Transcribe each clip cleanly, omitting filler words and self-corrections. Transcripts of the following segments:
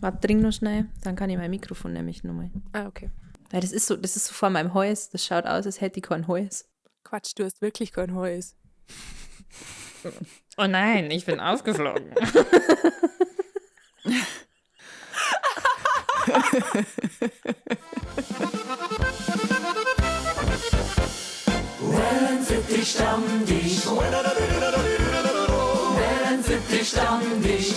Warte, trink noch schnell, dann kann ich mein Mikrofon nämlich nochmal. Ah, okay. Weil das ist so vor meinem Hals. Das schaut aus, als hätte ich kein Hals. Quatsch, du hast wirklich kein Hals. Oh nein, ich bin aufgeflogen. Wellensittich Stammtisch. Wellensittich Stammtisch.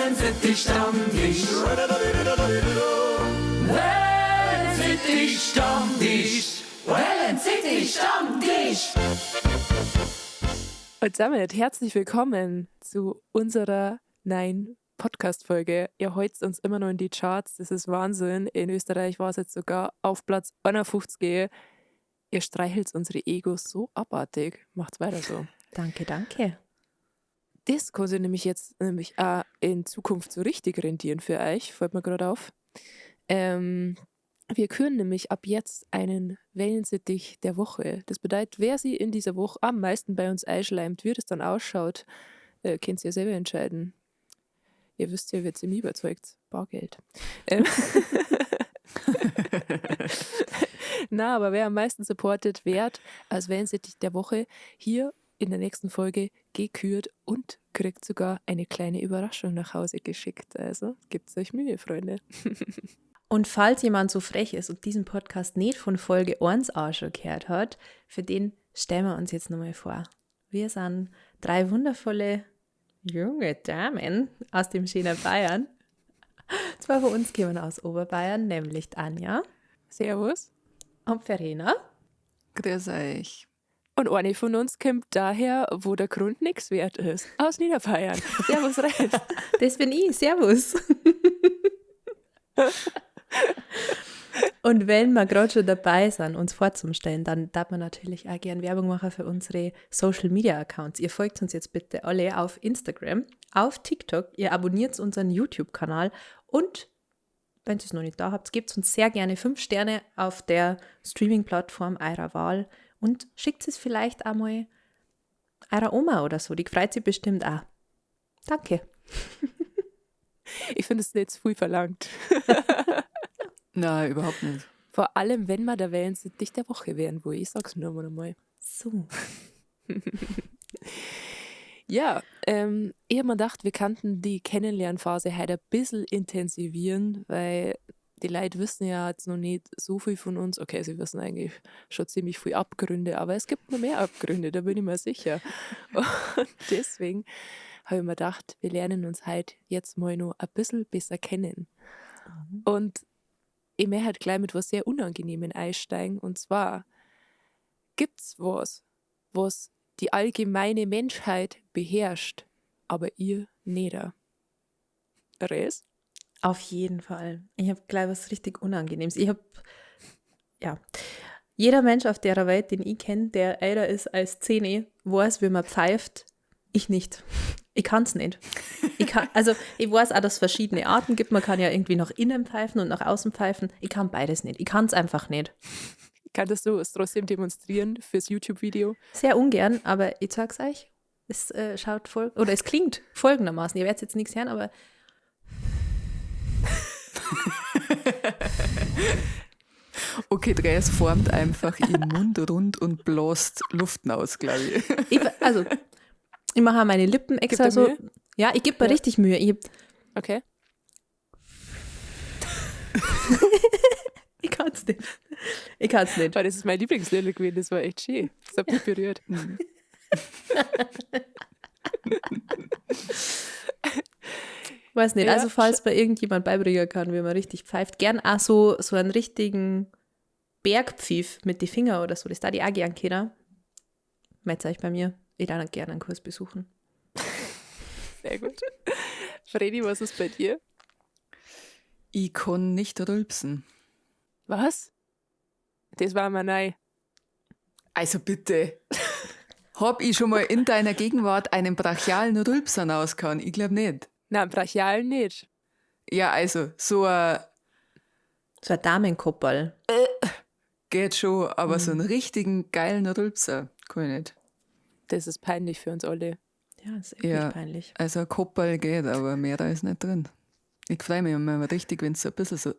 Wellensittich Stammtisch. Wellensittich Stammtisch. Wellensittich Stammtisch. Und damit herzlich willkommen zu unserer neuen Podcast-Folge. Ihr heult uns immer noch in die Charts, das ist Wahnsinn. In Österreich war es jetzt sogar auf Platz 51. Ihr streichelt unsere Egos so abartig. Macht's weiter so. Danke, danke. Das kann sich nämlich jetzt nämlich auch in Zukunft so richtig rentieren für euch, fällt mir gerade auf. Wir küren nämlich ab jetzt einen Wellensittich der Woche. Das bedeutet, wer sie in dieser Woche am meisten bei uns einschleimt, wie das dann ausschaut, könnt ihr selber entscheiden. Ihr wisst ja, wird sie mich überzeugt. Bargeld. Na, aber wer am meisten supportet, wird als Wellensittich der Woche hier in der nächsten Folge gekürt und kriegt sogar eine kleine Überraschung nach Hause geschickt. Also gebt's euch Mühe, Freunde. Und falls jemand so frech ist und diesen Podcast nicht von Folge 1 an schon gehört hat, für den stellen wir uns jetzt nochmal vor. Wir sind drei wundervolle junge Damen aus dem schönen Bayern. Zwei von uns kommen aus Oberbayern, nämlich die Anja. Servus. Und Verena. Grüß euch. Und eine von uns kommt daher, wo der Grund nix wert ist. Aus Niederbayern. Servus, Ralf. Das bin ich. Servus. Und wenn wir grad schon dabei sind, uns vorzustellen, dann darf man natürlich auch gern Werbung machen für unsere Social Media Accounts. Ihr folgt uns jetzt bitte alle auf Instagram, auf TikTok, ihr abonniert unseren YouTube-Kanal und wenn ihr es noch nicht da habt, gebt uns sehr gerne 5 Sterne auf der Streaming-Plattform eurer Wahl und schickt es vielleicht auch mal eurer Oma oder so. Die freut sich bestimmt auch. Danke. Ich finde es nicht zu viel verlangt. Nein, überhaupt nicht. Vor allem, wenn wir der Wellensittich der Woche wären, wo ich sag's nur mal einmal. So. Ja, ich hab mir gedacht, wir könnten die Kennenlernphase heute ein bisschen intensivieren, weil die Leute wissen ja jetzt noch nicht so viel von uns. Okay, sie wissen eigentlich schon ziemlich viel Abgründe, aber es gibt noch mehr Abgründe, da bin ich mir sicher. Und deswegen hab ich mir gedacht, wir lernen uns heute jetzt mal noch ein bisschen besser kennen. Und ich möchte halt gleich mit was sehr Unangenehmem einsteigen. Und zwar, gibt's was, was die allgemeine Menschheit beherrscht, aber ihr nicht? Res? Auf jeden Fall. Ich hab gleich was richtig Unangenehmes. Ich hab, ja, jeder Mensch auf der Welt, den ich kenn, der älter ist als 10, weiß, wie man pfeift. Ich nicht. Ich kann's nicht. Ich kann, also ich weiß auch, dass es verschiedene Arten gibt. Man kann ja irgendwie nach innen pfeifen und nach außen pfeifen. Ich kann beides nicht. Ich kann's einfach nicht. Kannst du es trotzdem demonstrieren fürs YouTube-Video? Sehr ungern, aber ich sag's euch. Es schaut oder es klingt folgendermaßen. Ihr werdet jetzt nichts hören, aber Okay, Dres formt einfach ihren Mund rund und bläst Luft aus, glaub ich. Ich, also, ich mache auch meine Lippen extra Gib dir so. Mühe? Ja, ich geb mir richtig Mühe. Ich hab Ich kann's nicht. Ich kann's nicht. Weil das ist mein Lieblingslied gewesen, das war echt schön. Das hat mich berührt. Weiß nicht, Ja, also falls bei irgendjemand beibringen kann, wie man richtig pfeift, gern auch so einen richtigen Bergpfiff mit den Fingern oder so, das da die auch gern kennen. Meldet euch bei mir. Ich darf gerne einen Kurs besuchen. Sehr gut. Fredi, was ist bei dir? Ich kann nicht rülpsen. Was? Das war mir neu. Also bitte. Hab ich schon mal in deiner Gegenwart einen brachialen Rülpser rausgehauen? Ich glaub nicht. Nein, brachial nicht. Ja, also so ein So ein Damenkoppel. Geht schon, aber so einen richtigen geilen Rülpser kann ich nicht. Das ist peinlich für uns alle. Ja, ist echt Ja. peinlich. Also ein Kopperl geht, aber mehr da ist nicht drin. Ich freue mich immer richtig, wenn es so ein bisschen so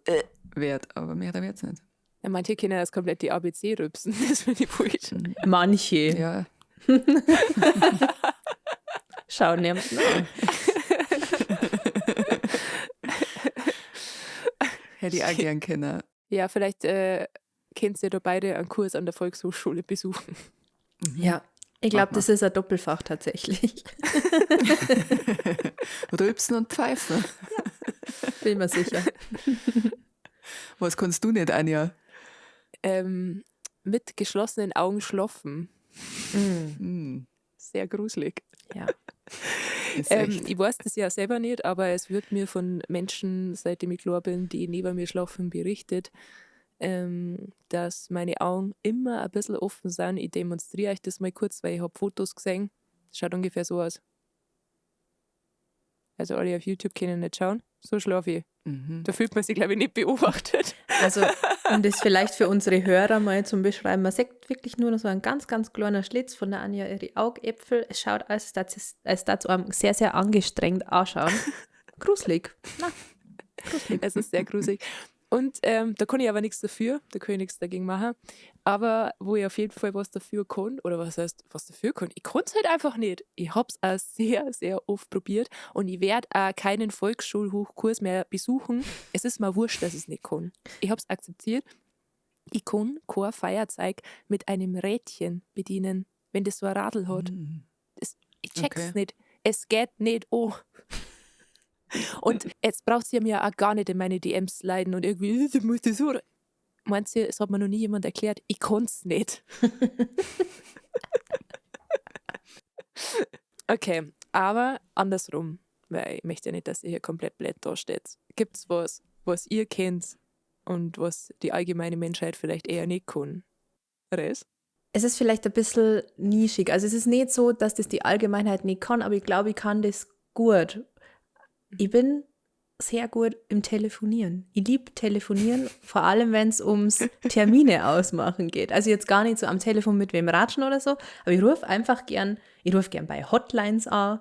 wird, aber mehr da wird es nicht. Ja, manche können das komplett die ABC rübsen, das finde ich wurscht. Manche Ja, schauen niemanden an. hätte ich auch gern können. Ja, vielleicht könnt ihr da beide einen Kurs an der Volkshochschule besuchen. Ja, ich glaube, Mach das ist ein Doppelfach tatsächlich. Rülpsen und Pfeifen. Bin mir sicher. Was kannst du nicht, Anja? Mit geschlossenen Augen schlafen. Hm, Sehr gruselig. Ja. ist echt. Ich weiß das ja selber nicht, aber es wird mir von Menschen, seitdem ich klar bin, die neben mir schlafen, berichtet, dass meine Augen immer ein bisschen offen sind. Ich demonstriere euch das mal kurz, weil ich habe Fotos gesehen. Das schaut ungefähr so aus. Also alle auf YouTube können nicht schauen. So schlafe ich. Mhm. Da fühlt man sich, glaube ich, nicht beobachtet. Also, um das vielleicht für unsere Hörer mal zum Beschreiben, man sieht wirklich nur noch so ein ganz, ganz kleiner Schlitz von der Anja ihre Augäpfel. Es schaut aus, als darf es einem sehr, sehr angestrengt anschauen. Gruselig. Na, gruselig. Es ist sehr gruselig. Und da kann ich aber nichts dafür, da kann ich nichts dagegen machen. Aber wo ich auf jeden Fall was dafür kann, oder was heißt, was dafür kann, ich kann es halt einfach nicht. Ich hab's auch sehr, sehr oft probiert und ich werde auch keinen Volksschulhochkurs mehr besuchen. Es ist mir wurscht, dass ich es nicht kann. Ich hab's akzeptiert. Ich kann kein Feuerzeug mit einem Rädchen bedienen, wenn das so ein Radl hat. Mhm. Das, ich check's Okay. nicht. Es geht nicht an. Und jetzt braucht sie mir auch gar nicht in meine DMs leiden und irgendwie, du musst das so. Meint ihr, es hat mir noch nie jemand erklärt, ich kann's nicht. Okay, aber andersrum, weil ich möchte ja nicht, dass ihr hier komplett blöd dasteht. Gibt's was, was ihr kennt und was die allgemeine Menschheit vielleicht eher nicht kann? Res? Es ist vielleicht ein bisschen nischig. Also es ist nicht so, dass das die Allgemeinheit nicht kann, aber ich glaube, ich kann das gut. Ich bin sehr gut im Telefonieren. Ich liebe Telefonieren, vor allem wenn es ums Termine ausmachen geht. Also jetzt gar nicht so am Telefon mit wem ratschen oder so, aber ich rufe einfach gern, ich rufe gern bei Hotlines an,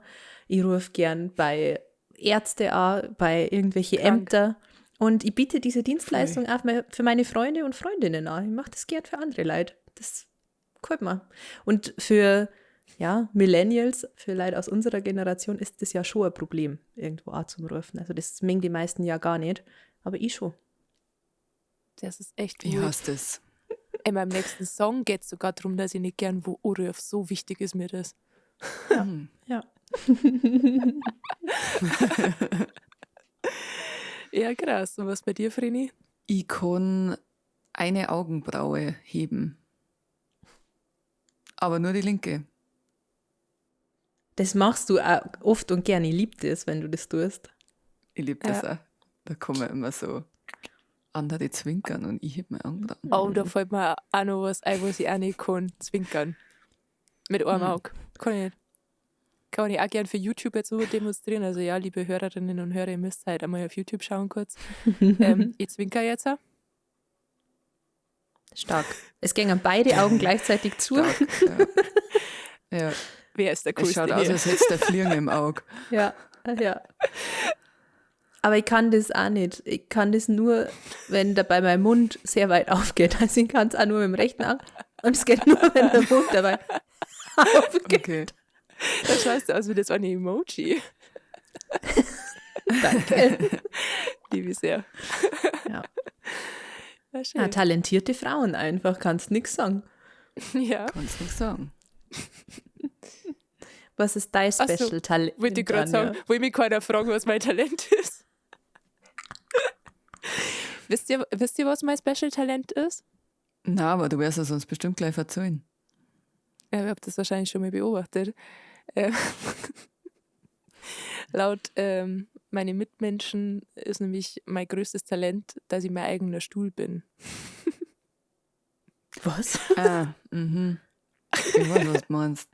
ich rufe gern bei Ärzte an, bei irgendwelche Krank. Ämter. Und ich biete diese Dienstleistung auch für meine Freunde und Freundinnen an. Ich mache das gern für andere Leute. Das gefällt mir. Und für ja, Millennials, für Leute aus unserer Generation ist das ja schon ein Problem, irgendwo auch zum Rufen. Also das mengen die meisten ja gar nicht, aber ich schon. Das ist echt Ich weird. hasse das. In meinem nächsten Song geht es sogar darum, dass ich nicht gern wo anrufe. So wichtig ist mir das. Hm. Ja. Ja, krass. Und was bei dir, Vreni? Ich kann eine Augenbraue heben. Aber nur die linke. Das machst du auch oft und gerne. Ich liebe das, wenn du das tust. Ich liebe das auch. Da kommen immer so andere zwinkern und ich heb meine Augenbrauen. Oh, da fällt mir auch noch was ein, was ich auch nicht kann. Zwinkern. Mit einem Auge. Kann ich nicht. Kann ich auch gern für YouTube jetzt so demonstrieren. Also ja, liebe Hörerinnen und Hörer, ihr müsst halt einmal auf YouTube schauen kurz. Ich zwinker jetzt auch. Stark. Es gingen beide Augen gleichzeitig zu. Stark, ja. Ja, Wer ist der es Coolste schaut aus, hier? als hättest du Fliegen im Auge. Ja, ja. Aber ich kann das auch nicht. Ich kann das nur, wenn dabei mein Mund sehr weit aufgeht. Also ich kann es auch nur mit dem rechten Auge. Und es geht nur, wenn der Mund dabei aufgeht. Okay. Da schaust du aus wie das eine Emoji. Danke. Liebe ich sehr. Ja. Ja, schön. Ja, talentierte Frauen einfach, kannst nix sagen. Ja. Kannst nicht sagen. Was ist dein Ach so, Special Talent? Wollte ich gerade sagen, wollte mich keiner fragen, was mein Talent ist. Wisst ihr, was mein Special Talent ist? Na, aber du wirst es uns bestimmt gleich verzeihen. Ja, ihr habt das wahrscheinlich schon mal beobachtet. Laut meine Mitmenschen ist nämlich mein größtes Talent, dass ich mein eigener Stuhl bin. Was? Ah, mhm. Ich weiß, was du meinst.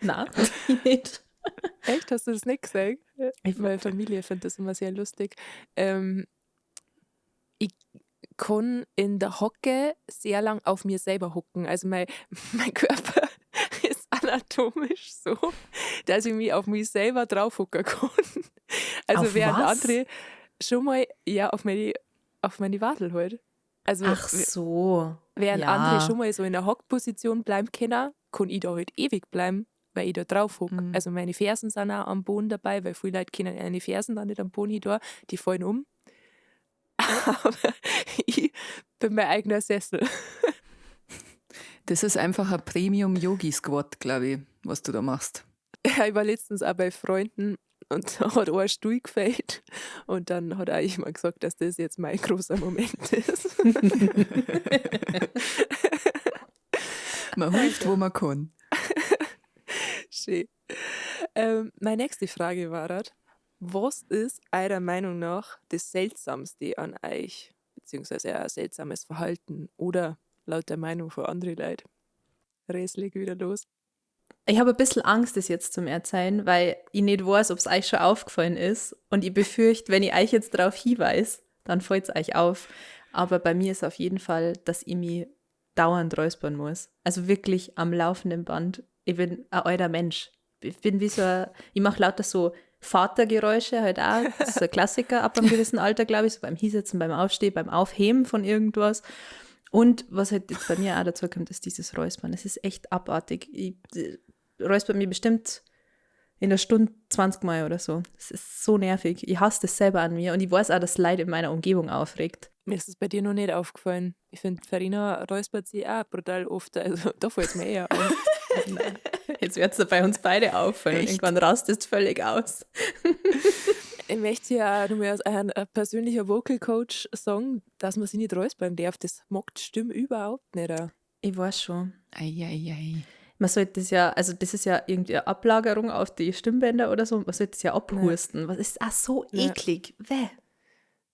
Nein, nicht. Echt? Hast du das nicht gesehen? Ich- Meine Familie findet das immer sehr lustig. Ich kann in der Hocke sehr lang auf mir selber hocken. Also mein Körper ist anatomisch so, dass ich mich auf mich selber draufhocken kann. Also Auf während was? andere schon mal, ja, auf meine Wadel halt. Also Ach so. während ja. andere schon mal so in der Hockposition bleiben können, kann ich da halt ewig bleiben, weil ich da drauf hock. Mhm. Also meine Fersen sind auch am Boden dabei, weil viele Leute können eine Fersen dann nicht am Boden hin da, die fallen um. Aber ich bin mein eigener Sessel. Das ist einfach ein Premium-Yogi-Squat, glaube ich, was du da machst. Ja, ich war letztens auch bei Freunden und da hat auch ein Stuhl gefällt. Und dann hat auch jemand gesagt, dass das jetzt mein großer Moment ist. Man hilft, wo man kann. Schön. Meine nächste Frage war, was ist eurer Meinung nach das Seltsamste an euch? Beziehungsweise ein seltsames Verhalten oder laut der Meinung von anderen Leuten? Res, leg wieder los. Ich habe ein bisschen Angst, das jetzt zum Erzählen, weil ich nicht weiß, ob's euch schon aufgefallen ist. Und ich befürchte, wenn ich euch jetzt darauf hinweise, dann fällt's euch auf. Aber bei mir ist auf jeden Fall, dass ich mich dauernd räuspern muss. Also wirklich am laufenden Band. Ich bin ein alter Mensch. Ich bin wie so ein, ich mache lauter so Vatergeräusche halt auch. Das ist ein Klassiker ab einem gewissen Alter, glaube ich. So beim Hinsetzen, beim Aufstehen, beim Aufheben von irgendwas. Und was halt jetzt bei mir auch dazu kommt, ist dieses Räuspern. Es ist echt abartig. Ich räusper mich bestimmt in der Stunde 20 Mal oder so. Es ist so nervig. Ich hasse das selber an mir und ich weiß auch, dass Leid in meiner Umgebung aufregt. Mir ist es bei dir noch nicht aufgefallen. Ich finde, Verena räuspert sich auch brutal oft. Also da fällt es mir eher auf. Nein. Jetzt wird's da bei uns beide auffallen. Echt? Irgendwann rastet es völlig aus. Ich möchte ja auch nur als ein persönlicher Vocal Coach sagen, dass man sich nicht räuspern darf. Das mag die Stimme überhaupt nicht. Auch. Ich weiß schon. Ei, ei, ei. Man sollte das ja, also das ist ja irgendwie eine Ablagerung auf die Stimmbänder oder so, man sollte das ja abhusten. Was ist auch so Ja. eklig. Wäh.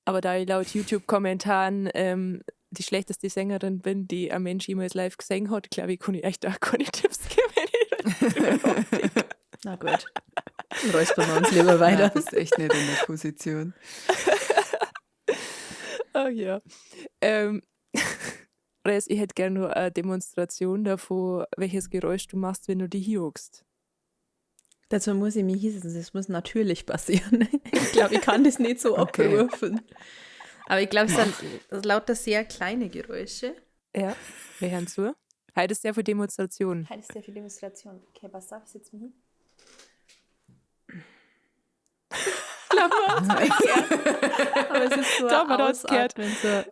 Aber da ich laut YouTube-Kommentaren die schlechteste Sängerin bin, die ein Mensch jemals live gesehen hat, glaube ich, kann ich echt auch keine Tipps geben. Wenn ich Na gut. Dann räuspern wir uns lieber weiter. Nein, bist echt nicht in der Position. Oh ja. Res, ich hätte gerne nur eine Demonstration davon, welches Geräusch du machst, wenn du dich hinhockst. Dazu muss ich mich hinsetzen, das muss natürlich passieren. Ich glaube, ich kann das nicht so Okay. abrufen. Aber ich glaube, es sind lauter sehr kleine Geräusche. Ja, wir hören zu. Heute ist sehr viel Demonstration. Heute ist sehr viel Demonstration. Okay, pass auf, ich setze mich hin. Aber es ist so Da ein man hat's gehört. Ausatmen, so.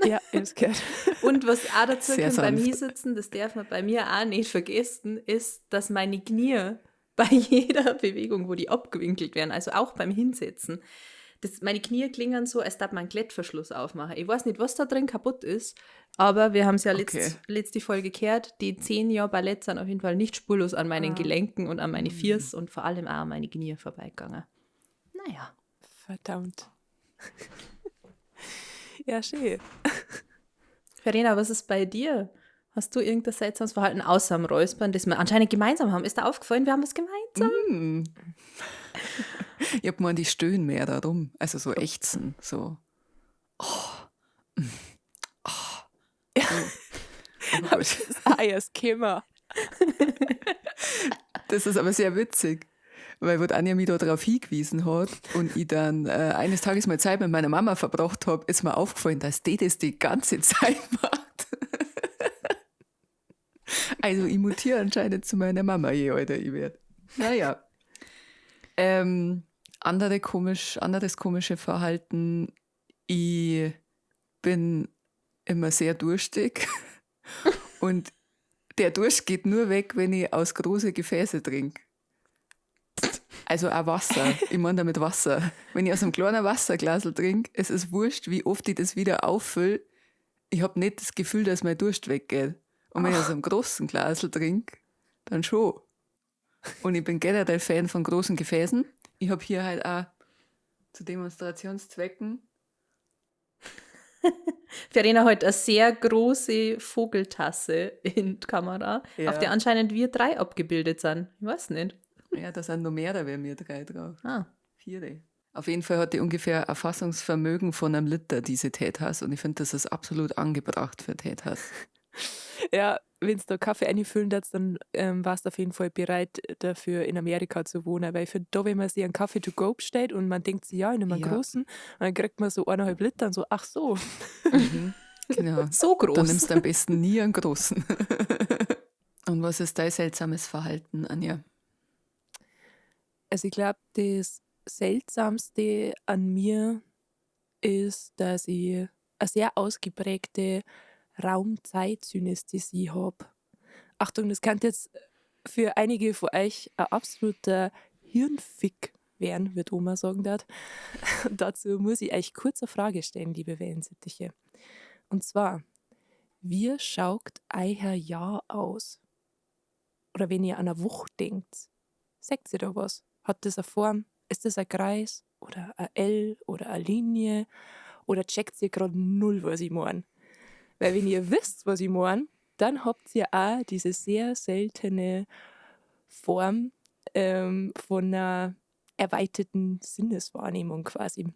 Ja, ich hab's gehört. Und was auch dazu Sehr kommt beim sanft. Hinsitzen, das darf man bei mir auch nicht vergessen, ist, dass meine Knie bei jeder Bewegung, wo die abgewinkelt werden, also auch beim Hinsetzen, das, meine Knie klingen so, als darf man einen Klettverschluss aufmachen. Ich weiß nicht, was da drin kaputt ist, aber wir haben es ja Okay. letzte Folge gehört, die 10 Jahre Ballett sind auf jeden Fall nicht spurlos an meinen Gelenken und an meine Fiers und vor allem auch an meine Knie vorbeigegangen. Naja. Verdammt. Ja, schön. Verena, was ist bei dir? Hast du irgendein seltsames Verhalten außer dem Räuspern, das wir anscheinend gemeinsam haben? Ist da aufgefallen, wir haben was gemeinsam? Hm. Ich hab gemeint, die stöhnen mehr da rum. Also so ächzen, so. Oh. Mm. Oh. So. Aber gut. Ah, ja, es käme. Das ist aber sehr witzig, weil wo die Anja mich da darauf hingewiesen hat und ich dann eines Tages mal Zeit mit meiner Mama verbracht habe, ist mir aufgefallen, dass die das die ganze Zeit macht. Also ich mutiere anscheinend zu meiner Mama, je älter ich werde. Naja. Anderes komische Verhalten. Ich bin immer sehr durstig und der Durst geht nur weg, wenn ich aus große Gefäße trinke. Also auch Wasser. Ich meine damit Wasser. Wenn ich aus einem kleinen Wasserglasl trinke, es ist wurscht, wie oft ich das wieder auffülle. Ich habe nicht das Gefühl, dass mein Durst weggeht. Und wenn ich aus einem großen Glasl trinke, dann schon. Und ich bin generell Fan von großen Gefäßen. Ich habe hier halt auch zu Demonstrationszwecken. Verena hat eine sehr große Vogeltasse in die Kamera, Ja. auf der anscheinend wir drei abgebildet sind. Ich weiß nicht. Ja, da sind noch mehrere, wie wir drei drauf. Ah. Vier. Auf jeden Fall hat die ungefähr ein Fassungsvermögen von einem Liter, diese Teetasse. Und ich finde, das ist absolut angebracht für Teetasse. Ja, Wenn du da Kaffee einfüllen darfst, dann warst du auf jeden Fall bereit dafür, in Amerika zu wohnen. Weil ich finde, da, wenn man sich einen Kaffee to go bestellt und man denkt sich, ja, ich nehme einen großen, und dann kriegt man so 1,5 Liter und so, ach so. Genau. So groß. Dann nimmst du am besten nie einen großen. Und was ist dein seltsames Verhalten, Anja? Also ich glaub, das Seltsamste an mir ist, dass ich eine sehr ausgeprägte Raum-Zeit-Synästhesie hab. Achtung, das kann jetzt für einige von euch ein absoluter Hirnfick werden, wird Oma sagen dort. Dazu muss ich euch kurz eine Frage stellen, liebe Wellensittiche. Und zwar, wie schaut euer Jahr aus? Oder wenn ihr an eine Woche denkt, sagt ihr da was? Hat das eine Form? Ist das ein Kreis oder ein L oder eine Linie? Oder checkt ihr grad null, was ich mein? Weil wenn ihr wisst, was ich mein, dann habt ihr auch diese sehr seltene Form von einer erweiterten Sinneswahrnehmung quasi.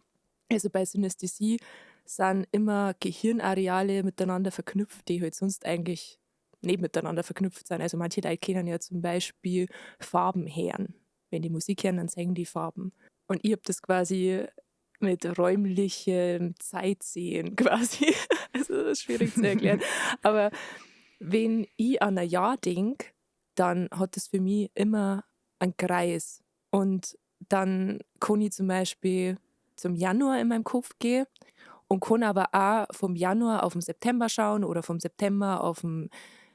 Also bei Synästhesie sind immer Gehirnareale miteinander verknüpft, die halt sonst eigentlich nicht miteinander verknüpft sind. Also manche Leute kennen ja zum Beispiel Farben hören. Wenn die Musik hören, dann singen die Farben. Und ich hab das quasi mit räumlichem Zeitsehen quasi. Also das ist schwierig zu erklären. Aber wenn ich an ein Jahr denk, dann hat das für mich immer einen Kreis. Und dann kann ich zum Beispiel zum Januar in meinem Kopf gehen und kann aber auch vom Januar auf den September schauen oder vom September auf den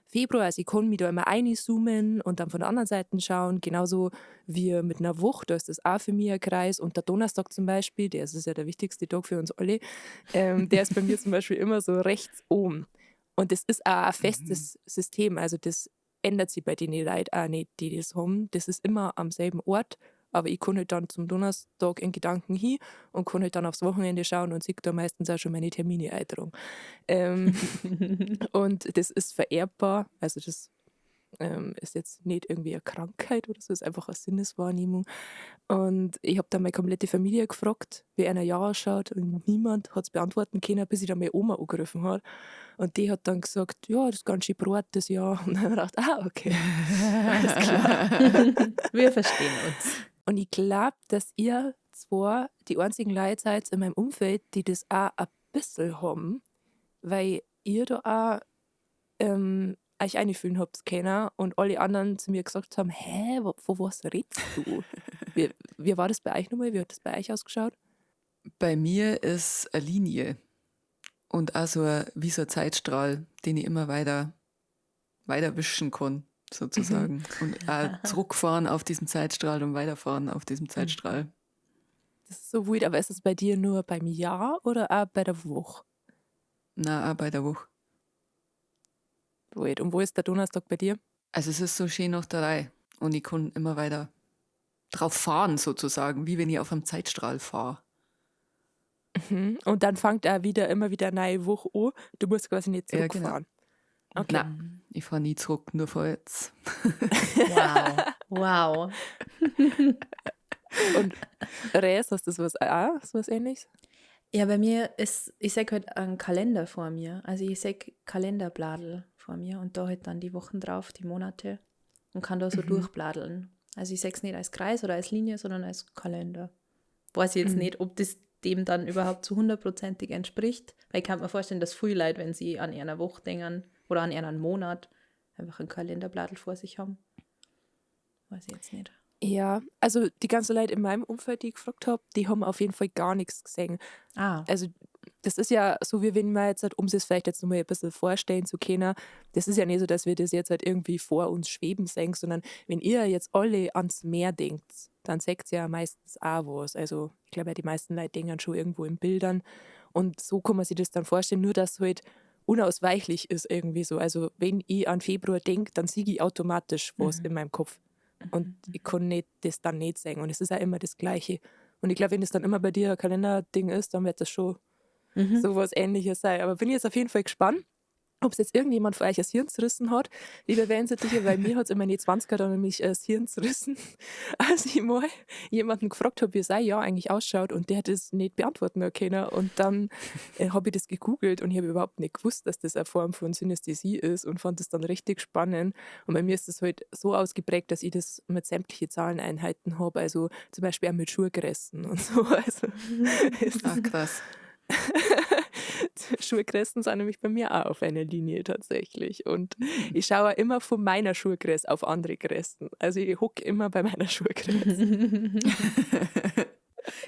Februar. Also ich kann mich da immer einzoomen und dann von der anderen Seite schauen, genauso wie mit einer Woche, da ist das auch für mich ein Kreis. Und der Donnerstag zum Beispiel, der ist ja der wichtigste Tag für uns alle, der ist bei mir zum Beispiel immer so rechts oben. Und das ist auch ein festes System, also das ändert sich bei den Leuten auch nicht, die das haben. Das ist immer am selben Ort, aber ich kann halt dann zum Donnerstag in Gedanken hin und kann halt dann aufs Wochenende schauen und sehe da meistens auch schon meine Termine eintragen. Und das ist vererbbar, also das ist jetzt nicht irgendwie eine Krankheit oder so, ist einfach eine Sinneswahrnehmung. Und ich hab dann meine komplette Familie gefragt, wie einer Jahr ausschaut, und niemand hat's beantworten können, bis ich dann meine Oma angerufen hat. Und die hat dann gesagt, ja, das ist ganz schön brot das Jahr. Und dann hab ich gedacht, ah, okay. Alles klar. Wir verstehen uns. Und ich glaub, dass ihr zwei die einzigen Leute seid in meinem Umfeld, die das auch ein bisschen haben, weil ihr da auch euch einfühlen habt können und alle anderen zu mir gesagt haben, hä, von was redest du? Wie war das bei euch nochmal? Wie hat das bei euch ausgeschaut? Bei mir ist eine Linie und auch so ein, wie so ein Zeitstrahl, den ich immer weiter wischen kann, sozusagen. Und auch zurückfahren auf diesem Zeitstrahl und weiterfahren auf diesem Zeitstrahl. Das ist so weird, aber ist das bei dir nur beim Jahr oder auch bei der Woche? Nein, auch bei der Woche. Weird. Und wo ist der Donnerstag bei dir? Also es ist so schön nach der Reihe und ich kann immer weiter drauf fahren sozusagen, wie wenn ich auf einem Zeitstrahl fahre. Und dann fängt er immer wieder eine neue Woche an. Du musst quasi nicht Ja, genau. zurückfahren. Okay. Nein, ich fahre nie zurück, nur vorwärts. Wow, wow. Und Res, hast du sowas auch, sowas Ähnliches? Ja, bei mir ist, ich seh halt einen Kalender vor mir. Also ich seh Kalenderbladel vor mir und da halt dann die Wochen drauf, die Monate und kann da so durchbladeln. Also ich seh's nicht als Kreis oder als Linie, sondern als Kalender. Weiß ich jetzt nicht, ob das dem dann überhaupt zu hundertprozentig entspricht, weil ich kann mir vorstellen, dass viele Leute, wenn sie an einer Woche denken oder an einen Monat, einfach ein Kalenderbladel vor sich haben. Weiß ich jetzt nicht. Ja, also die ganzen Leute in meinem Umfeld, die ich gefragt hab, die haben auf jeden Fall gar nichts gesehen. Also das ist ja so, wie wenn man jetzt halt, um es vielleicht jetzt nochmal ein bisschen vorstellen zu können, das ist ja nicht so, dass wir das jetzt halt irgendwie vor uns schweben sehen, sondern wenn ihr jetzt alle ans Meer denkt, dann seht ihr ja meistens auch was. Also ich glaube ja, die meisten Leute denken schon irgendwo in Bildern und so kann man sich das dann vorstellen, nur dass halt unausweichlich ist irgendwie so. Also wenn ich an Februar denk, dann sehe ich automatisch was in meinem Kopf. Und ich kann das dann nicht sehen. Und es ist auch immer das Gleiche. Und ich glaub, wenn das dann immer bei dir ein Kalenderding ist, dann wird das schon so was Ähnliches sein. Aber bin ich jetzt auf jeden Fall gespannt, Ob es jetzt irgendjemand von euch das Hirn zerrissen hat, liebe Wellensittiche, weil mir hat es in meine 20er dann nämlich das Hirn zerrissen, als ich mal jemanden gefragt habe, wie sein Jahr eigentlich ausschaut und der hat es nicht beantworten können. Und dann habe ich das gegoogelt und ich habe überhaupt nicht gewusst, dass das eine Form von Synästhesie ist und fand das dann richtig spannend. Und bei mir ist das halt so ausgeprägt, dass ich das mit sämtlichen Zahleneinheiten habe, also zum Beispiel auch mit Schuhgrößen und so. Also, ist Ach, krass. Schuhgrößen sind nämlich bei mir auch auf einer Linie tatsächlich. Und ich schaue auch immer von meiner Schuhgröße auf andere Größen. Also ich hucke immer bei meiner Schuhgröße.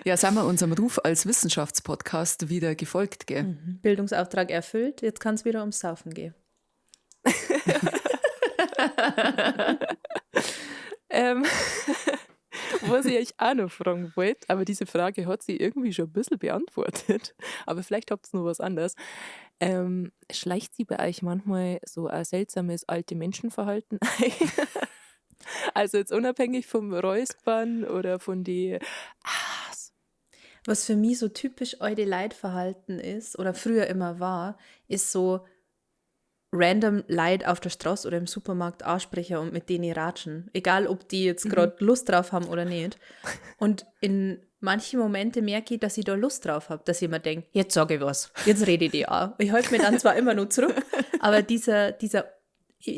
Ja, sind wir unserem Ruf als Wissenschaftspodcast wieder gefolgt, gell? Mhm. Bildungsauftrag erfüllt, jetzt kann es wieder ums Saufen gehen. Was ich euch auch noch fragen wollte, aber diese Frage hat sie irgendwie schon ein bisschen beantwortet, aber vielleicht habt ihr noch was anderes. Schleicht sie bei euch manchmal so ein seltsames alte Menschenverhalten ein? Also jetzt unabhängig vom Räuspern oder von die A's. Was für mich so typisch alte Leitverhalten ist oder früher immer war, ist so random Leute auf der Straße oder im Supermarkt ansprechen und mit denen ratschen. Egal, ob die jetzt grad Lust drauf haben oder nicht. Und in manchen Momenten merke ich, dass ich da Lust drauf hab, dass ich mir denk, jetzt sag ich was, jetzt rede ich die an. Ich halte mir dann zwar immer nur zurück, aber ich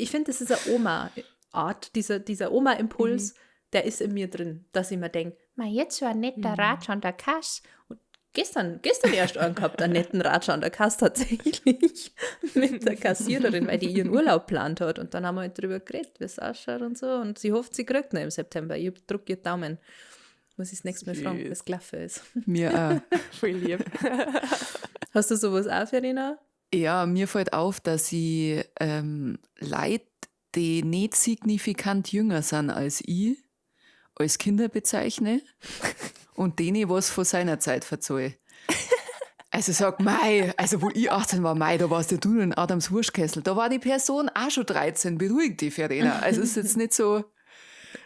find, das ist eine Oma-Art, dieser Oma-Impuls, der ist in mir drin, dass ich mir denk, ma, jetzt so ein netter Ratsch an der Kasse. Und gestern erst einen gehabt, einen netten Ratsch an der Kasse tatsächlich mit der Kassiererin, weil die ihren Urlaub geplant hat. Und dann haben wir halt drüber geredet, wie es ausschaut und so. Und sie hofft, sie kriegt noch im September. Ich drück ihr Daumen. Muss ich das nächste Mal fragen, Süß. wie es gelaufen ist. Mir auch. Voll lieb. Hast du sowas auch, Verena? Ja, mir fällt auf, dass ich Leute, die nicht signifikant jünger sind als ich, als Kinder bezeichne und denen was von seiner Zeit verzeihe. Also sag, mei, also wo ich 18 war, mei, da warst ja du noch in Adams Wurstkessel. Da war die Person auch schon 13, beruhig dich, Verena. Also es ist jetzt nicht so,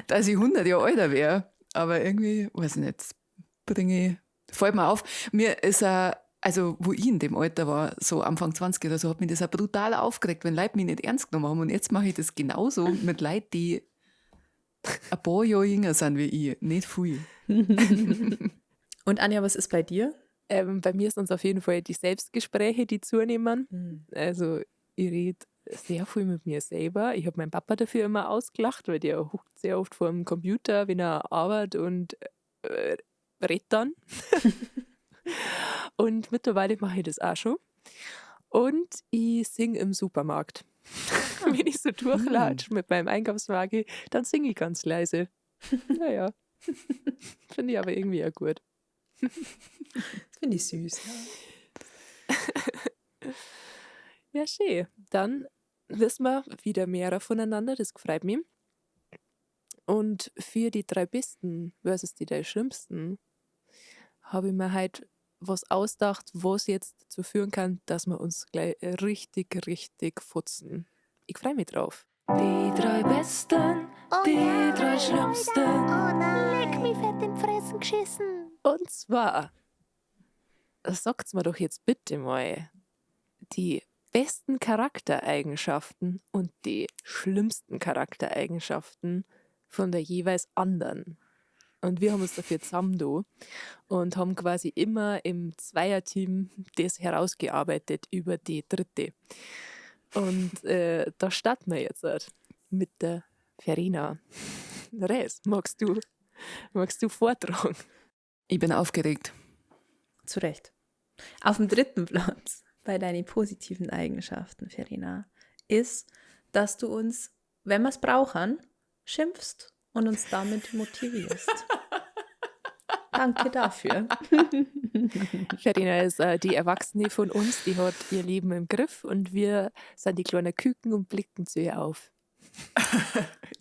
dass ich 100 Jahre älter wär, aber irgendwie, weiß ich nicht, bringe ich, fällt mir auf. Mir ist auch, also wo ich in dem Alter war, so Anfang 20 oder so, hat mich das auch brutal aufgeregt, wenn Leute mich nicht ernst genommen haben. Und jetzt mache ich das genauso mit Leuten, die ein paar Jahre jünger sind wie ich. Nicht viel. Und Anja, was ist bei dir? Bei mir sind es auf jeden Fall die Selbstgespräche, die zunehmen. Also ich rede sehr viel mit mir selber. Ich hab meinen Papa dafür immer ausgelacht, weil der huckt sehr oft vor dem Computer, wenn er arbeitet und redet dann. Und mittlerweile mache ich das auch schon. Und ich sing im Supermarkt. Wenn ich so durchlatsche mit meinem Einkaufswagen, dann sing ich ganz leise. Naja, finde ich aber irgendwie auch gut. Das finde ich süß. Ja, schön. Dann wissen wir wieder mehr voneinander, das freut mich. Und für die 3 Besten versus die 3 Schlimmsten habe ich mir halt was ausgedacht, was jetzt dazu führen kann, dass wir uns gleich richtig, richtig futzen. Ich freue mich drauf. Die 3 Besten, Oh die ja, 3 Schlimmsten. Oh nein. Leck mich fett in die Fressen geschissen. Und zwar, sagt's mir doch jetzt bitte mal, die besten Charaktereigenschaften und die schlimmsten Charaktereigenschaften von der jeweils anderen. Und wir haben uns dafür zusammen da und haben quasi immer im Zweierteam das herausgearbeitet über die dritte. Und da starten wir jetzt halt mit der Verena. Res, magst du vortragen? Ich bin aufgeregt. Zu Recht. Auf dem 3. Platz bei deinen positiven Eigenschaften, Verena, ist, dass du uns, wenn wir's brauchen, schimpfst und uns damit motivierst. Danke dafür. Verena ist die Erwachsene von uns, die hat ihr Leben im Griff und wir sind die kleinen Küken und blicken zu ihr auf.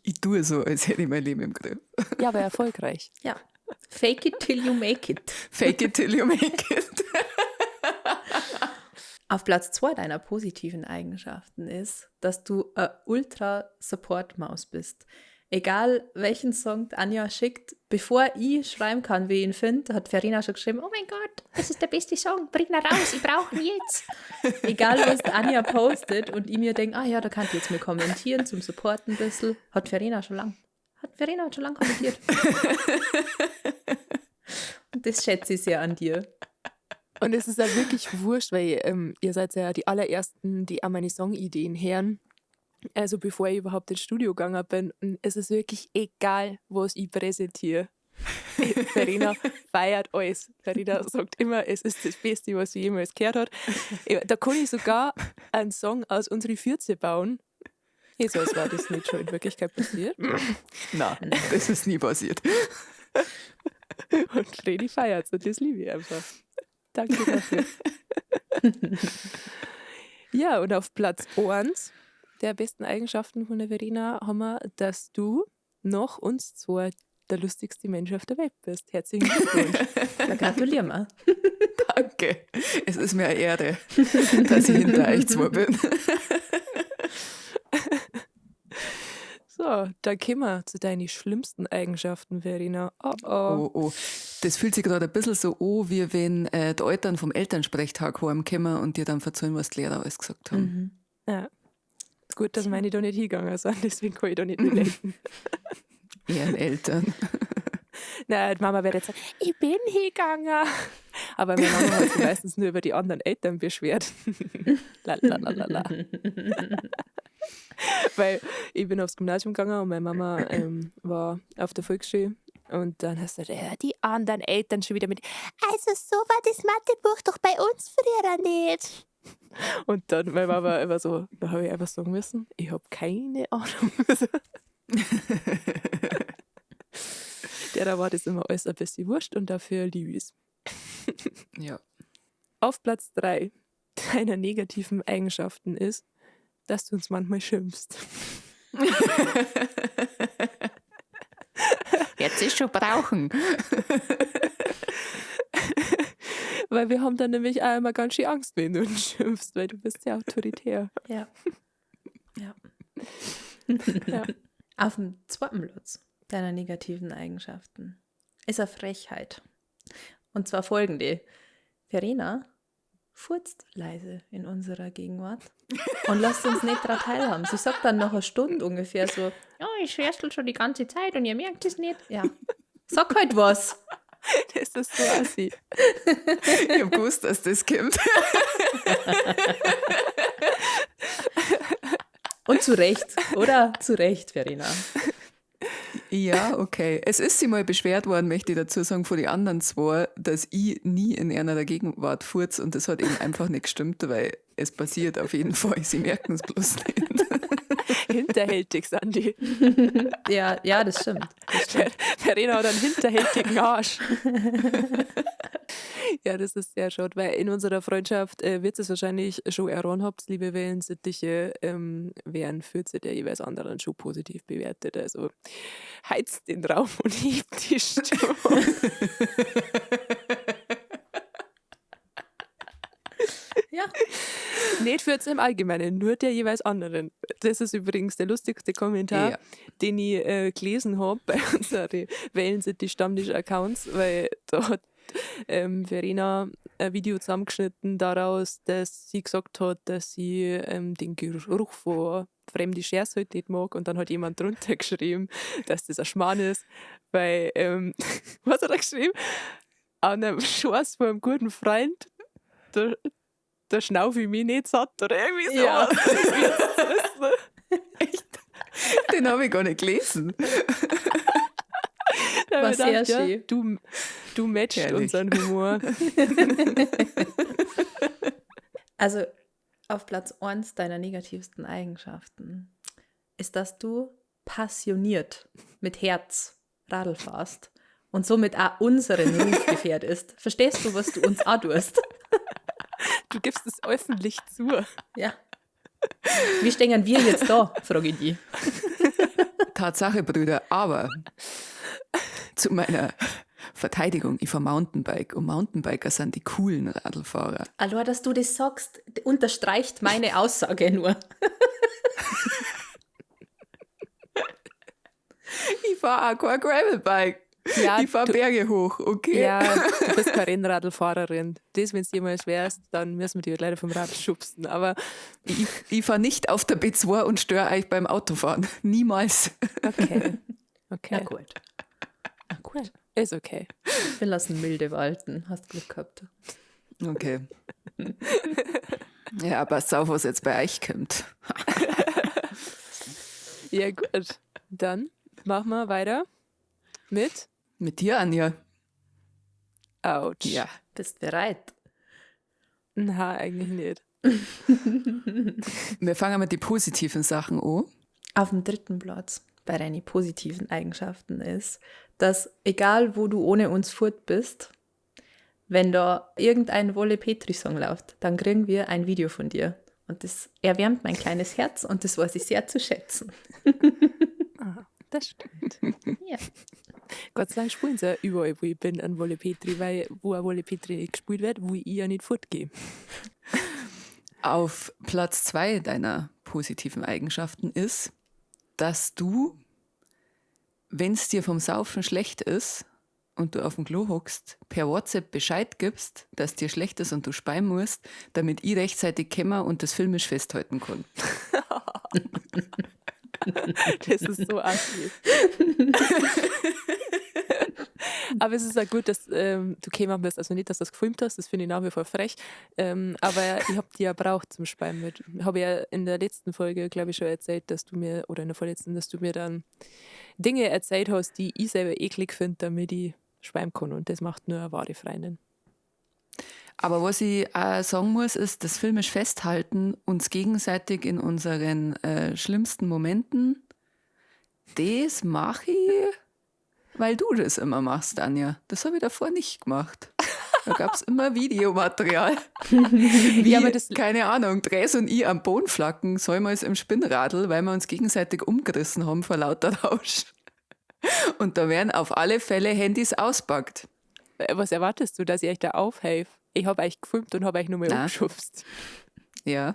Ich tue so, als hätte ich mein Leben im Griff. Ja, aber erfolgreich. Ja. Fake it till you make it. Fake it till you make it. Auf Platz 2 deiner positiven Eigenschaften ist, dass du eine Ultra-Support-Maus bist. Egal welchen Song Anja schickt, bevor ich schreiben kann, wie ich ihn finde, hat Verena schon geschrieben, oh mein Gott, das ist der beste Song, bring ihn raus, ich brauche ihn jetzt. Egal, was Anja postet und ich mir denke, ah ja, da kann ich jetzt mal kommentieren, zum Supporten ein bisschen, hat Verena schon lang. Hat Verena hat schon lang kommentiert. Und das schätze ich sehr an dir. Und es ist ja wirklich wurscht, weil ihr seid ja die allerersten, die an meine Songideen hören. Also bevor ich überhaupt ins Studio gegangen bin, und es ist wirklich egal, was ich präsentiere. Verena feiert alles. Verena sagt immer, es ist das Beste, was sie jemals gehört hat. Da kann ich sogar einen Song aus unserer Fürze bauen. Ich so, als war das nicht schon in Wirklichkeit passiert. Nein, das ist nie passiert. Und Vreni feiert's und das liebe ich einfach. Danke dafür. Ja, und auf Platz 1 der besten Eigenschaften von der Verena haben wir, dass du noch uns zwei der lustigste Mensch auf der Welt bist. Herzlichen Glückwunsch. Da gratulieren wir. Danke. Es ist mir eine Ehre, dass ich hinter euch zwei bin. So, da kommen wir zu deinen schlimmsten Eigenschaften, Verena. Oh, oh. Oh, oh. Das fühlt sich gerade ein bisschen so an, wie wenn die Eltern vom Elternsprechtag heimkommen und dir dann verzeihen, was die Lehrer alles gesagt haben. Ja. Gut, dass meine da nicht hingegangen sind, deswegen kann ich da nicht relaten. Ehreneltern. Nein, die Mama wird jetzt sagen, ich bin hingegangen. Aber meine Mama hat sich meistens nur über die anderen Eltern beschwert. La, la, la, la, la. Weil ich bin aufs Gymnasium gegangen und meine Mama war auf der Volksschule. Und dann hast du gesagt, ja, die anderen Eltern schon wieder mit. Also so war das Mathebuch doch bei uns früher nicht. Und dann meine Mama immer so, da habe ich einfach sagen müssen, ich habe keine Ahnung. Der da war das immer alles ein bisschen wurscht und dafür liebe ich's. Ja. Auf Platz 3 deiner negativen Eigenschaften ist, dass du uns manchmal schimpfst. Jetzt ist schon brauchen. Weil wir haben dann nämlich auch immer ganz schön Angst, wenn du uns schimpfst, weil du bist ja autoritär. Ja. Ja. Ja. Auf dem zweiten Platz deiner negativen Eigenschaften ist eine Frechheit. Und zwar folgende. Verena furzt leise in unserer Gegenwart und lässt uns nicht daran teilhaben. Sie sagt dann nach einer Stunde ungefähr so, Ja, ich schwärstel schon die ganze Zeit und ihr merkt es nicht. Ja, sag halt was. Das ist so assi. Ich hab gewusst, dass das kommt. Und zu Recht, oder? Zu Recht, Verena. Ja, okay. Es ist sie mal beschwert worden, möchte ich dazu sagen, von den anderen zwei, dass ich nie in einer der Gegenwart furz und das hat eben einfach nicht gestimmt, weil es passiert auf jeden Fall. Sie merken es bloß nicht. Hinterhältig, Sandy. Ja, ja, das stimmt. Das stimmt. Verena hat einen hinterhältigen Arsch. Ja, das ist sehr schade, weil in unserer Freundschaft wird es wahrscheinlich schon erfahren habt, liebe Wellensittiche, werden Fürze der jeweils anderen schon positiv bewertet. Also heizt den Raum und hebt die Stimmung. Ja. Nicht Fürze im Allgemeinen, nur der jeweils anderen. Das ist übrigens der lustigste Kommentar, den ich gelesen hab bei unseren Wellensittich-Stammtisch-Accounts, weil da hat Verena ein Video zusammengeschnitten daraus, dass sie gesagt hat, dass sie den Geruch von fremden Schers halt nicht mag und dann hat jemand drunter geschrieben, dass das ein Schmarrn ist, weil, was hat er geschrieben? An einem Schoß von einem guten Freund, da schnaufe ich mich nicht satt oder irgendwie so. Ja. Echt? Den habe ich gar nicht gelesen. Da hab War ich gedacht, sehr ja, schön. du matchst Herrlich. unseren Humor. Also auf Platz 1 deiner negativsten Eigenschaften ist, dass du passioniert mit Herz Radl fährst und somit auch unseren Ruf gefährdest. Verstehst du, was du uns auch tust? Du gibst es öffentlich zu. Ja. Wie stehen wir jetzt da, frage ich dich. Tatsache, Brüder, aber zu meiner Verteidigung, ich fahr Mountainbike und Mountainbiker sind die coolen Radlfahrer. Allein, dass du das sagst, unterstreicht meine Aussage nur. fahre auch kein Gravelbike. Ja, Ich fahre du- Berge hoch, okay? Ja, du bist keine Rennradlfahrerin. Das, wenn es jemals wärst, dann müssen wir dich halt leider vom Rad schubsen. Aber Ich fahre nicht auf der B2 und störe euch beim Autofahren. Niemals. okay. Okay. Na gut. Na gut. Ist okay. Wir lassen milde walten. Hast Glück gehabt. Okay. Ja, passt auf, was jetzt bei euch kommt. Ja, gut. Dann machen wir weiter mit Mit dir, Anja. Autsch. Ja. Bist bereit? Na, eigentlich nicht. Wir fangen mit den positiven Sachen an. Auf dem dritten Platz bei deinen positiven Eigenschaften ist, dass egal wo du ohne uns fort bist, wenn da irgendein Wolle Petri-Song läuft, dann kriegen wir ein Video von dir. Und das erwärmt mein kleines Herz und das weiß ich sehr zu schätzen. Ah, das stimmt. Ja. Gott sei Dank spielen sie ja überall, wo ich bin, an Wolle Petri, weil wo ein Wolle Petri nicht gespielt wird, wo ich ja nicht fortgehe. Auf Platz zwei deiner positiven Eigenschaften ist, dass du, wenn es dir vom Saufen schlecht ist und du auf dem Klo hockst, per WhatsApp Bescheid gibst, dass dir schlecht ist und du speien musst, damit ich rechtzeitig käme und das filmisch festhalten kann. Das ist so assi. Aber es ist auch gut, dass du gekommen bist. Also nicht, dass du das gefilmt hast, das finde ich nach wie vor frech. Aber ich habe die ja braucht zum Speien mit. Habe ja in der letzten Folge, glaube ich, schon erzählt, dass du mir, oder in der vorletzten, dass du mir dann Dinge erzählt hast, die ich selber eklig finde, damit ich speien kann. Und das macht nur eine wahre Freundin. Aber was ich auch sagen muss, ist, das filmisch festhalten, uns gegenseitig in unseren schlimmsten Momenten, das mache ich, weil du das immer machst, Anja. Das habe ich davor nicht gemacht. Da gab es immer Videomaterial. Wie, Ja, aber das- keine Ahnung, Dres und ich am Bodenflacken, säumals im Spinnradl, weil wir uns gegenseitig umgerissen haben vor lauter Rausch. Und da werden auf alle Fälle Handys auspackt. Was erwartest du, dass ich euch da aufhelfe? Ich habe euch gefilmt und habe euch nur mal Na. umgeschubst. Ja.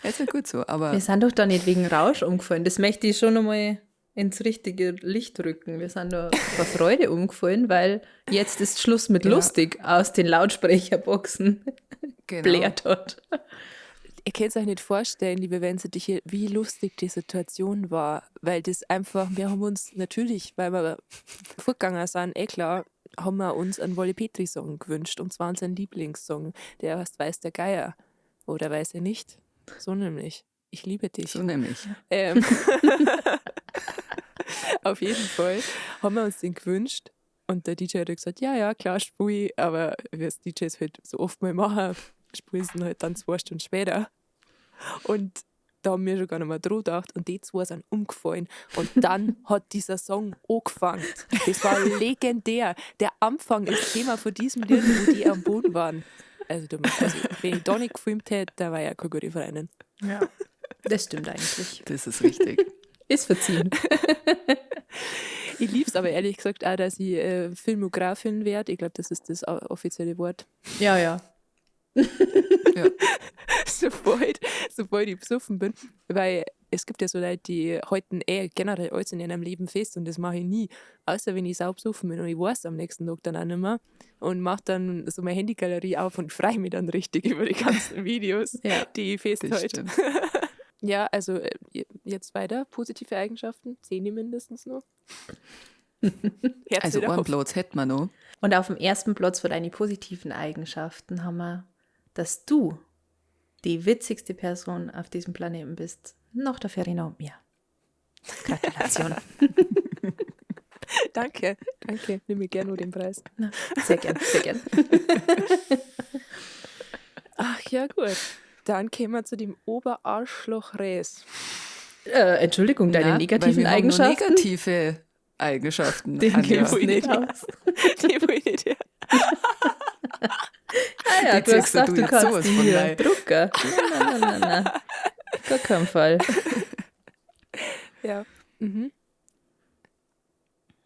Ja, ist ja gut so, aber Wir sind doch da nicht wegen Rausch umgefallen. Das möchte ich schon nochmal ins richtige Licht rücken. Wir sind da vor Freude umgefallen, weil jetzt ist Schluss mit Ja. lustig aus den Lautsprecherboxen genau. blärt hat. Ihr könnt euch nicht vorstellen, liebe Wensetiche, wie lustig die Situation war, weil das einfach, wir haben uns natürlich, weil wir vorgegangen sind, eh klar, haben wir uns einen Wolle Petri-Song gewünscht und zwar unseren Lieblingssong, der heißt Weiß der Geier oder Weiß er nicht, so nämlich. Ich liebe dich. So nämlich. Auf jeden Fall haben wir uns den gewünscht und der DJ hat gesagt, ja, ja, klar, spul ich, aber wie es DJs halt so oft mal machen, spulen sie ihn halt dann 2 Stunden später. Und da haben wir schon gar nicht mehr dran gedacht und die zwei sind umgefallen und dann hat dieser Song angefangen. Das war legendär. Der Anfang ist Thema von diesem Lied, wo die am Boden waren. Also, du, also wenn ich da nicht gefilmt hätte, da war ja keine gute Freundin. Ja. Das stimmt eigentlich. Das ist richtig. Ist verziehen. Ich lieb's aber ehrlich gesagt auch, dass ich Filmografin werde. Ich glaub, das ist das offizielle Wort. Ja, ja. Ja. Sobald ich besoffen bin. Weil es gibt ja so Leute, die halten eh generell alles in ihrem Leben fest und das mache ich nie. Außer wenn ich sau besoffen bin und ich weiß am nächsten Tag dann auch nicht mehr. Und mach dann so meine Handygalerie auf und freue mich dann richtig über die ganzen Videos, Ja, die ich das festhalte. stimmt. Ja, also jetzt weiter. Positive Eigenschaften, 10 mindestens noch. Herz Also wieder einen auf. Platz hätten wir noch. Und auf dem ersten Platz für deine positiven Eigenschaften haben wir, dass du die witzigste Person auf diesem Planeten bist. Nach der Verena und mir. Gratulation. Danke, danke. Nimm mir gerne nur den Preis. Na, sehr gern, sehr gern. Ach ja, gut. Dann kämen wir zu dem Oberarschloch Res. Entschuldigung, deine Na, weil negativen wir haben nur Eigenschaften? negative Eigenschaften. Den Anja. gibst du nicht aus. Die will ich nicht her. Ah ja, Die du hast ziehst du gesagt, du jetzt kannst sowas die von hier rein. drucken. Nein, nein, nein, nein, nein. Gar keinen Fall. Ja. Mhm.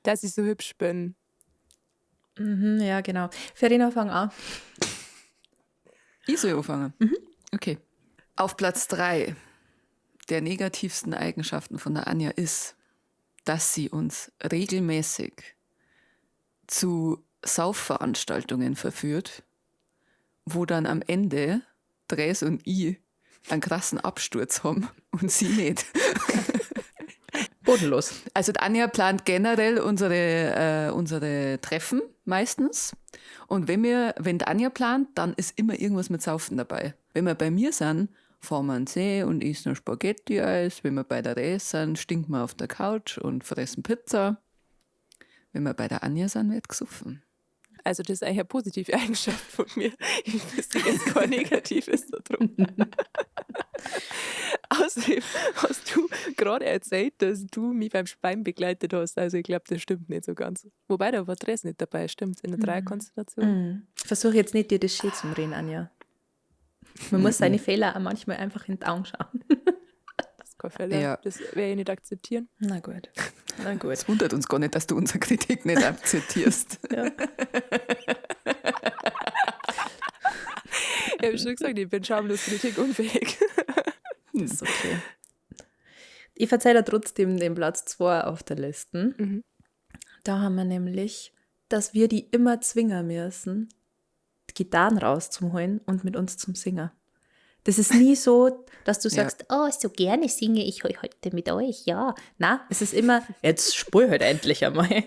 Dass ich so hübsch bin. Mhm, ja, genau. Verena, fang an. Ich soll anfangen. Okay. Auf Platz 3 der negativsten Eigenschaften von der Anja ist, dass sie uns regelmäßig zu Saufveranstaltungen verführt, wo dann am Ende Dres und ich einen krassen Absturz haben und sie nicht. Bodenlos. Also die Anja plant generell unsere Treffen meistens. Und wenn die Anja plant, dann ist immer irgendwas mit Saufen dabei. Wenn wir bei mir sind, fahren wir an den See und essen Spaghetti-Eis. Wenn wir bei der Res sind, stinken wir auf der Couch und fressen Pizza. Wenn wir bei der Anja sind, wird gesoffen. Also das ist eigentlich eine positive Eigenschaft von mir. Ich wüsste jetzt kein Negatives da drum. Außerdem hast du gerade erzählt, dass du mich beim Speien begleitet hast. Also ich glaub, das stimmt nicht so ganz. Wobei, da war Dress nicht dabei, stimmt, in der Dreierkonstellation. Ich versuche jetzt nicht, dir das schön zu reden, Anja. Man muss seine Fehler auch manchmal einfach in die Augen schauen. Das ist kein Fehler. Das werde ich nicht akzeptieren. Na gut. Na gut. Es wundert uns gar nicht, dass du unsere Kritik nicht akzeptierst. Ich habe schon gesagt, ich bin schamlos kritikunfähig. Das ist okay. Ich verzeihe da trotzdem den Platz 2 auf der Liste. Da haben wir nämlich, dass wir die immer zwingen müssen, die Gitarren rauszuholen und mit uns zum Singen. Das ist nie so, dass du sagst, oh, so gerne singe ich heute mit euch, ja. Na, es ist immer, jetzt spul halt endlich einmal,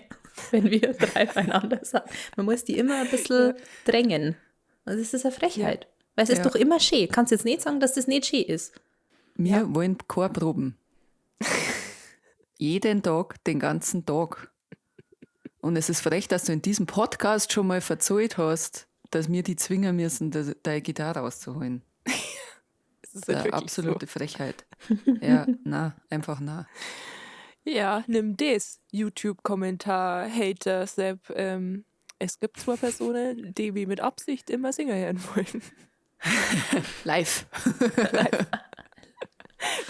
wenn wir drei beieinander sind. Man muss die immer ein bisschen drängen. Also es ist eine Frechheit. Weil es ist doch immer schön. Kannst jetzt nicht sagen, dass das nicht schön ist. Wir wollen Chorproben. Jeden Tag, den ganzen Tag. Und es ist frech, dass du in diesem Podcast schon mal verzollt hast, dass wir die zwingen müssen, deine Gitarre rauszuholen. Das ist Das ist halt eine wirklich so. absolute Frechheit. Ja, na, einfach na. Ja, nimm das, YouTube-Kommentar, Hater, Sepp. Es gibt zwei Personen, die wir mit Absicht immer Singer hören wollen. Live. Live.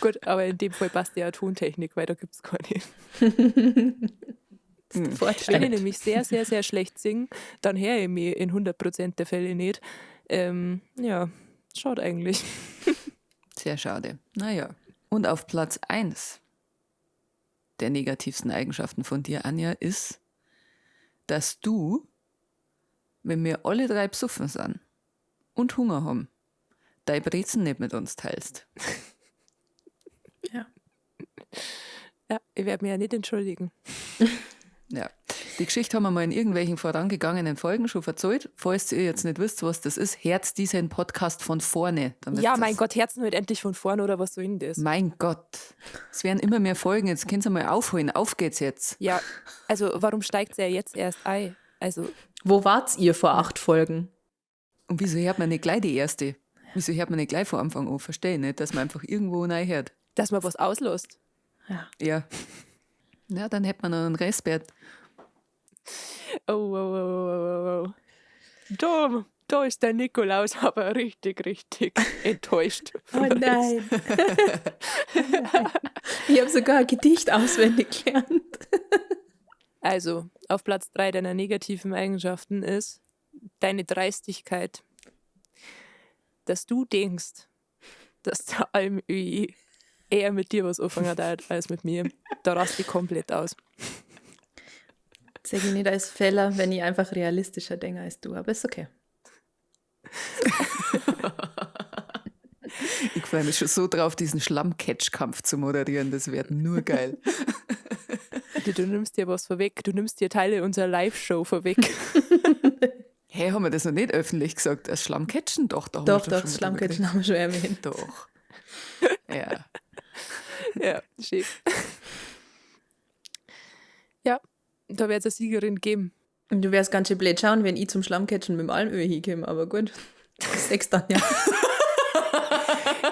Gut, aber in dem Fall passt ja Tontechnik, weil da gibt's keine. Das ist der Fortschritt. Wenn ich nämlich sehr, sehr, sehr schlecht singe, dann höre ich mich in 100% der Fälle nicht. Ja, schade eigentlich. Sehr schade. Naja. Und auf Platz 1 der negativsten Eigenschaften von dir, Anja, ist, dass du, wenn wir alle drei besoffen sind und Hunger haben, deine Brezen nicht mit uns teilst. Ja. Ja, ich werde mich ja nicht entschuldigen. Ja, die Geschichte haben wir mal in irgendwelchen vorangegangenen Folgen schon verzählt. Falls ihr jetzt nicht wisst, was das ist, hört diesen Podcast von vorne. Dann wisst Ja, ihr's. mein Gott, Herzen wird endlich von vorne oder was soll denn das? Mein Gott, es werden immer mehr Folgen. Jetzt könnt ihr mal aufholen. Auf geht's jetzt. Ja, also warum steigt's ja jetzt erst ein? Also, Wo wart's ihr vor 8 Folgen? Und wieso hört man nicht gleich die erste? Wieso hört man nicht gleich von Anfang an? Verstehe ich nicht, dass man einfach irgendwo reinhört. Dass man was auslässt. Ja. Ja. Ja, dann hätte man noch einen Restwert. Oh, oh, oh, oh, oh, oh. Da, da ist der Nikolaus aber richtig, richtig enttäuscht. Oh nein. Ich habe sogar ein Gedicht auswendig gelernt. Also, auf Platz 3 deiner negativen Eigenschaften ist deine Dreistigkeit. Dass du denkst, dass der Almöhi eher mit dir was anfangen hat als mit mir. Da rast ich komplett aus. Sag ich nicht als Fehler, wenn ich einfach realistischer denke als du, aber ist okay. Ich freue mich schon so drauf, diesen Schlammcatch-Kampf zu moderieren. Das wird nur geil. Du nimmst dir was vorweg. Du nimmst dir Teile unserer Live-Show vorweg. Hey, haben wir das noch nicht öffentlich gesagt? Das Schlammcatchen? Doch, da haben Doch, wir doch, schon das mal drüber Schlammcatchen haben wir schon erwähnt. geredet. Doch. Ja. Ja, schön. Ja, da wird's eine Siegerin geben. Und du wärst ganz schön blöd schauen, wenn ich zum Schlammcatchen mit dem Almöhi hinkomme, aber gut. Das sechs dann ja.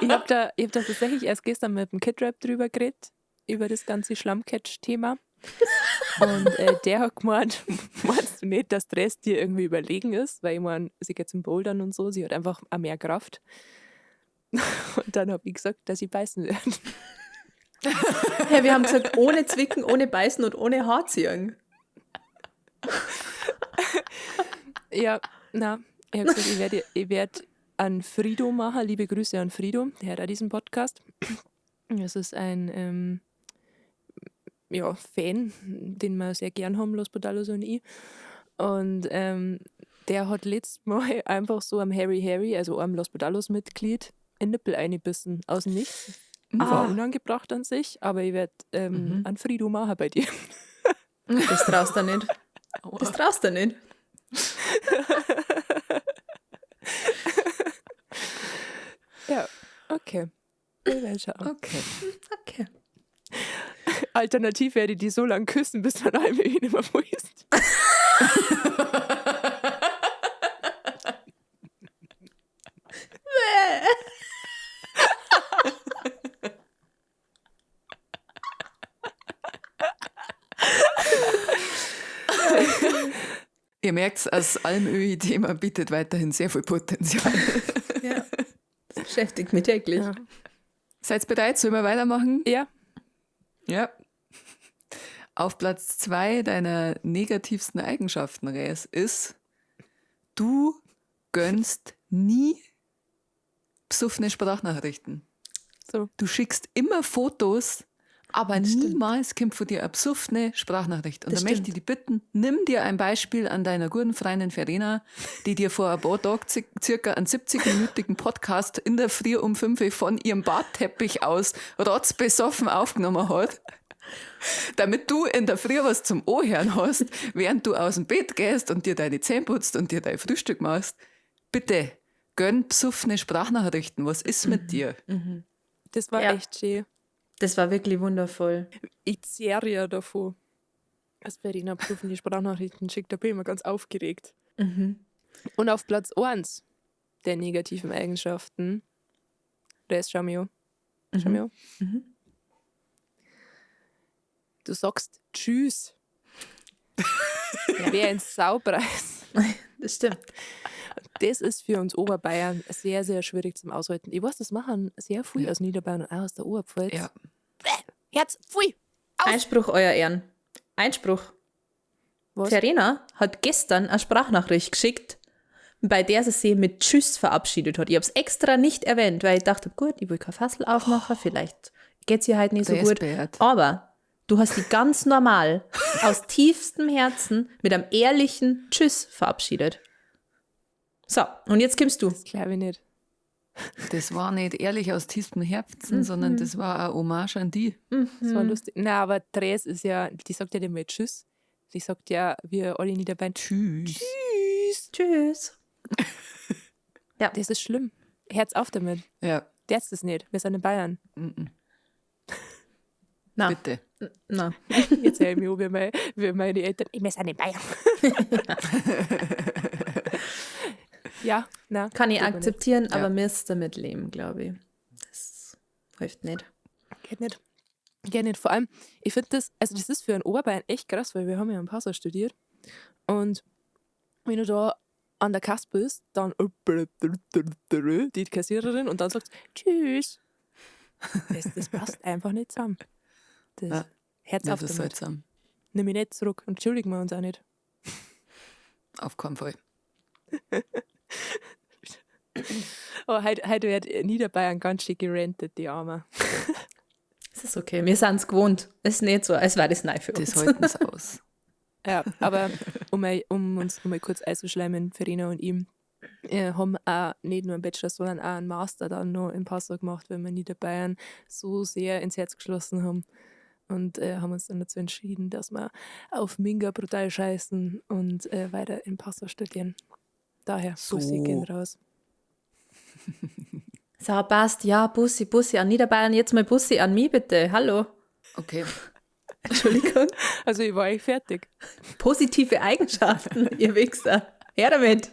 Ich hab da tatsächlich erst gestern mit dem Kidrap drüber geredet, über das ganze Schlammcatch-Thema. Und der hat gemeint, meinst du nicht, dass Dress dir irgendwie überlegen ist? Weil ich mein, sie geht zum Bouldern und so, sie hat einfach auch mehr Kraft. Und dann hab ich gesagt, dass ich beißen werde. Hey, wir haben gesagt, ohne Zwicken, ohne Beißen und ohne Haarziehen. Ja, na, ich hab gesagt, ich werd an Frido machen. Liebe Grüße an Frido, der hat auch diesen Podcast. Das ist ein ja, Fan, den wir sehr gern haben, Los Brutalos und ich. Und der hat letztes Mal einfach so am Harry Harry, also einem Los Brutalos-Mitglied, einen Nippel eingebissen. Aus dem Nichts. War unangebracht an sich, aber ich werd einen Frido machen bei dir. Das traust du nicht. Das traust du nicht. Ja, okay. Wir werden schauen. Okay. Okay. Alternativ werde ich die so lange küssen, bis dann einmal nicht mehr ist. Ihr merkt's, das Almöhi-Thema bietet weiterhin sehr viel Potenzial. Ja. Das beschäftigt mich täglich. Ja. Seid ihr bereit? Sollen wir weitermachen? Ja. Ja. Auf Platz 2 deiner negativsten Eigenschaften, Res, ist, du gönnst nie besoffene Sprachnachrichten. So. Du schickst immer Fotos, aber Das stimmt. niemals kommt von dir eine besoffene Sprachnachricht. Und Das da möchte ich stimmt. dich bitten, nimm dir ein Beispiel an deiner guten Freundin Verena, die dir vor ein paar Tagen circa einen 70-minütigen Podcast in der Früh um 5 Uhr von ihrem Badteppich aus rotzbesoffen aufgenommen hat, damit du in der Früh was zum Ohrhören hast, während du aus dem Bett gehst und dir deine Zähne putzt und dir dein Frühstück machst. Bitte, gönn besoffene Sprachnachrichten. Was ist mit dir? Das war Ja. echt schön. Das war wirklich wundervoll. Ich zehre ja davon. Als Verena prüfen die Sprachnachrichten schickt, da bin ich immer ganz aufgeregt. Und auf Platz 1 der negativen Eigenschaften, der ist schau mir an. Schau mir an. Du sagst Tschüss. Wer ein Saupreis. Das stimmt. Das ist für uns Oberbayern sehr, sehr schwierig zum Aushalten. Ich weiß, das machen sehr viel aus Niederbayern und auch aus der Oberpfalz. Ja. Herz, pfui! Einspruch, euer Ehren. Einspruch. Was? Verena hat gestern eine Sprachnachricht geschickt, bei der sie sich mit Tschüss verabschiedet hat. Ich hab's extra nicht erwähnt, weil ich dachte, gut, ich will kein Fassel aufmachen, vielleicht geht's ihr halt nicht so Der gut. ist Bert. Aber du hast die ganz normal aus tiefstem Herzen mit einem ehrlichen Tschüss verabschiedet. So, und jetzt kommst du. Das glaube ich nicht. Das war nicht ehrlich aus tiefstem Herzen, sondern das war eine Hommage an die. Das war lustig. Na, aber Therese ist ja, die sagt ja nicht mehr Tschüss. Die sagt ja, wir alle Niederbayern, Tschüss. Tschüss. Tschüss. Das ist schlimm. Herz auf damit. Ja, Der ist es nicht. Wir sind in Bayern. Na, bitte. na. Jetzt höre ich mich an, wie meine Eltern, wir sind in Bayern. Ja, na. Kann ich geht mir nicht. akzeptieren, Ja. aber müsst damit leben, glaube ich. Das hilft nicht. Geht nicht. Geht nicht. Vor allem, ich finde das, also das ist für einen Oberbayern echt krass, weil wir haben ja in Passau studiert. Und wenn du da an der Kasse bist, dann die Kassiererin und dann sagst Tschüss. Das passt einfach nicht zusammen. Das Ja. Herz Ja, auf das ist damit. seltsam. Nimm mich nicht zurück. Entschuldigen wir uns auch nicht. Auf keinen Fall. Oh, heute wird Niederbayern ganz schön gerantet, die Arme. Es ist okay, wir sind's gewohnt. Es ist nicht so, als wäre das neu für Das uns. halten sie aus. Ja, aber um uns nochmal kurz einzuschleimen, Verena und ihm haben auch nicht nur einen Bachelor, sondern auch einen Master dann noch in Passau gemacht, weil wir Niederbayern so sehr ins Herz geschlossen haben. Und haben uns dann dazu entschieden, dass wir auf Minga brutal scheißen und weiter in Passau studieren. Daher, So. Bussi gehen raus. So, passt. Ja, Bussi, Bussi an Niederbayern. Jetzt mal Bussi an mich, bitte. Hallo. Okay. Entschuldigung. Also ich war eigentlich fertig. Positive Eigenschaften, ihr Wichser. Her damit.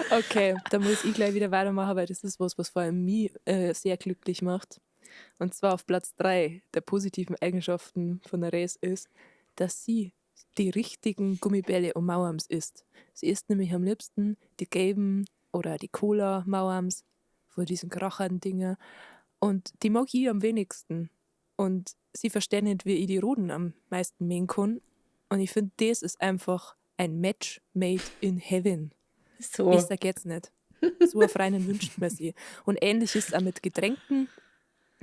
Okay, da muss ich gleich wieder weitermachen, weil das ist was, was vor allem mich sehr glücklich macht. Und zwar auf Platz 3 der positiven Eigenschaften von der Res ist, dass sie die richtigen Gummibälle und Mauerms isst. Sie isst nämlich am liebsten die gelben oder die Cola-Mauerms von diesen krachenden Dinger. Und die mag ich am wenigsten. Und sie verstehen nicht, wie ich die roten am meisten mengen kann. Und ich finde, das ist einfach ein Match made in heaven. So. Besser geht's nicht. So eine Freundin wünscht man sich. Und ähnlich ist es auch mit Getränken.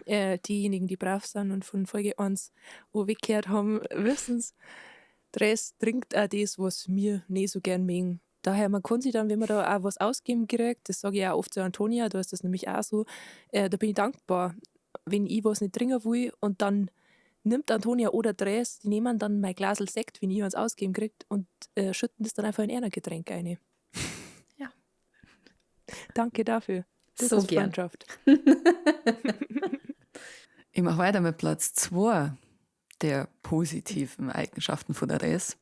Diejenigen, die brav sind und von Folge 1 an weggehört haben, wissen's. Dres trinkt auch das, was wir nicht so gern mögen. Daher, man kann sich dann, wenn man da auch was ausgeben kriegt, das sage ich auch oft zu Antonia, da ist das nämlich auch so, da bin ich dankbar, wenn ich was nicht trinken will und dann nimmt Antonia oder Dres, die nehmen dann mein Glasl Sekt, wenn ich was ausgeben kriegt und schütten das dann einfach in ihr Getränk rein. Ja. Danke dafür. Das So ist gern. Freundschaft. Ich mach weiter mit Platz 2 der positiven Eigenschaften von der Res.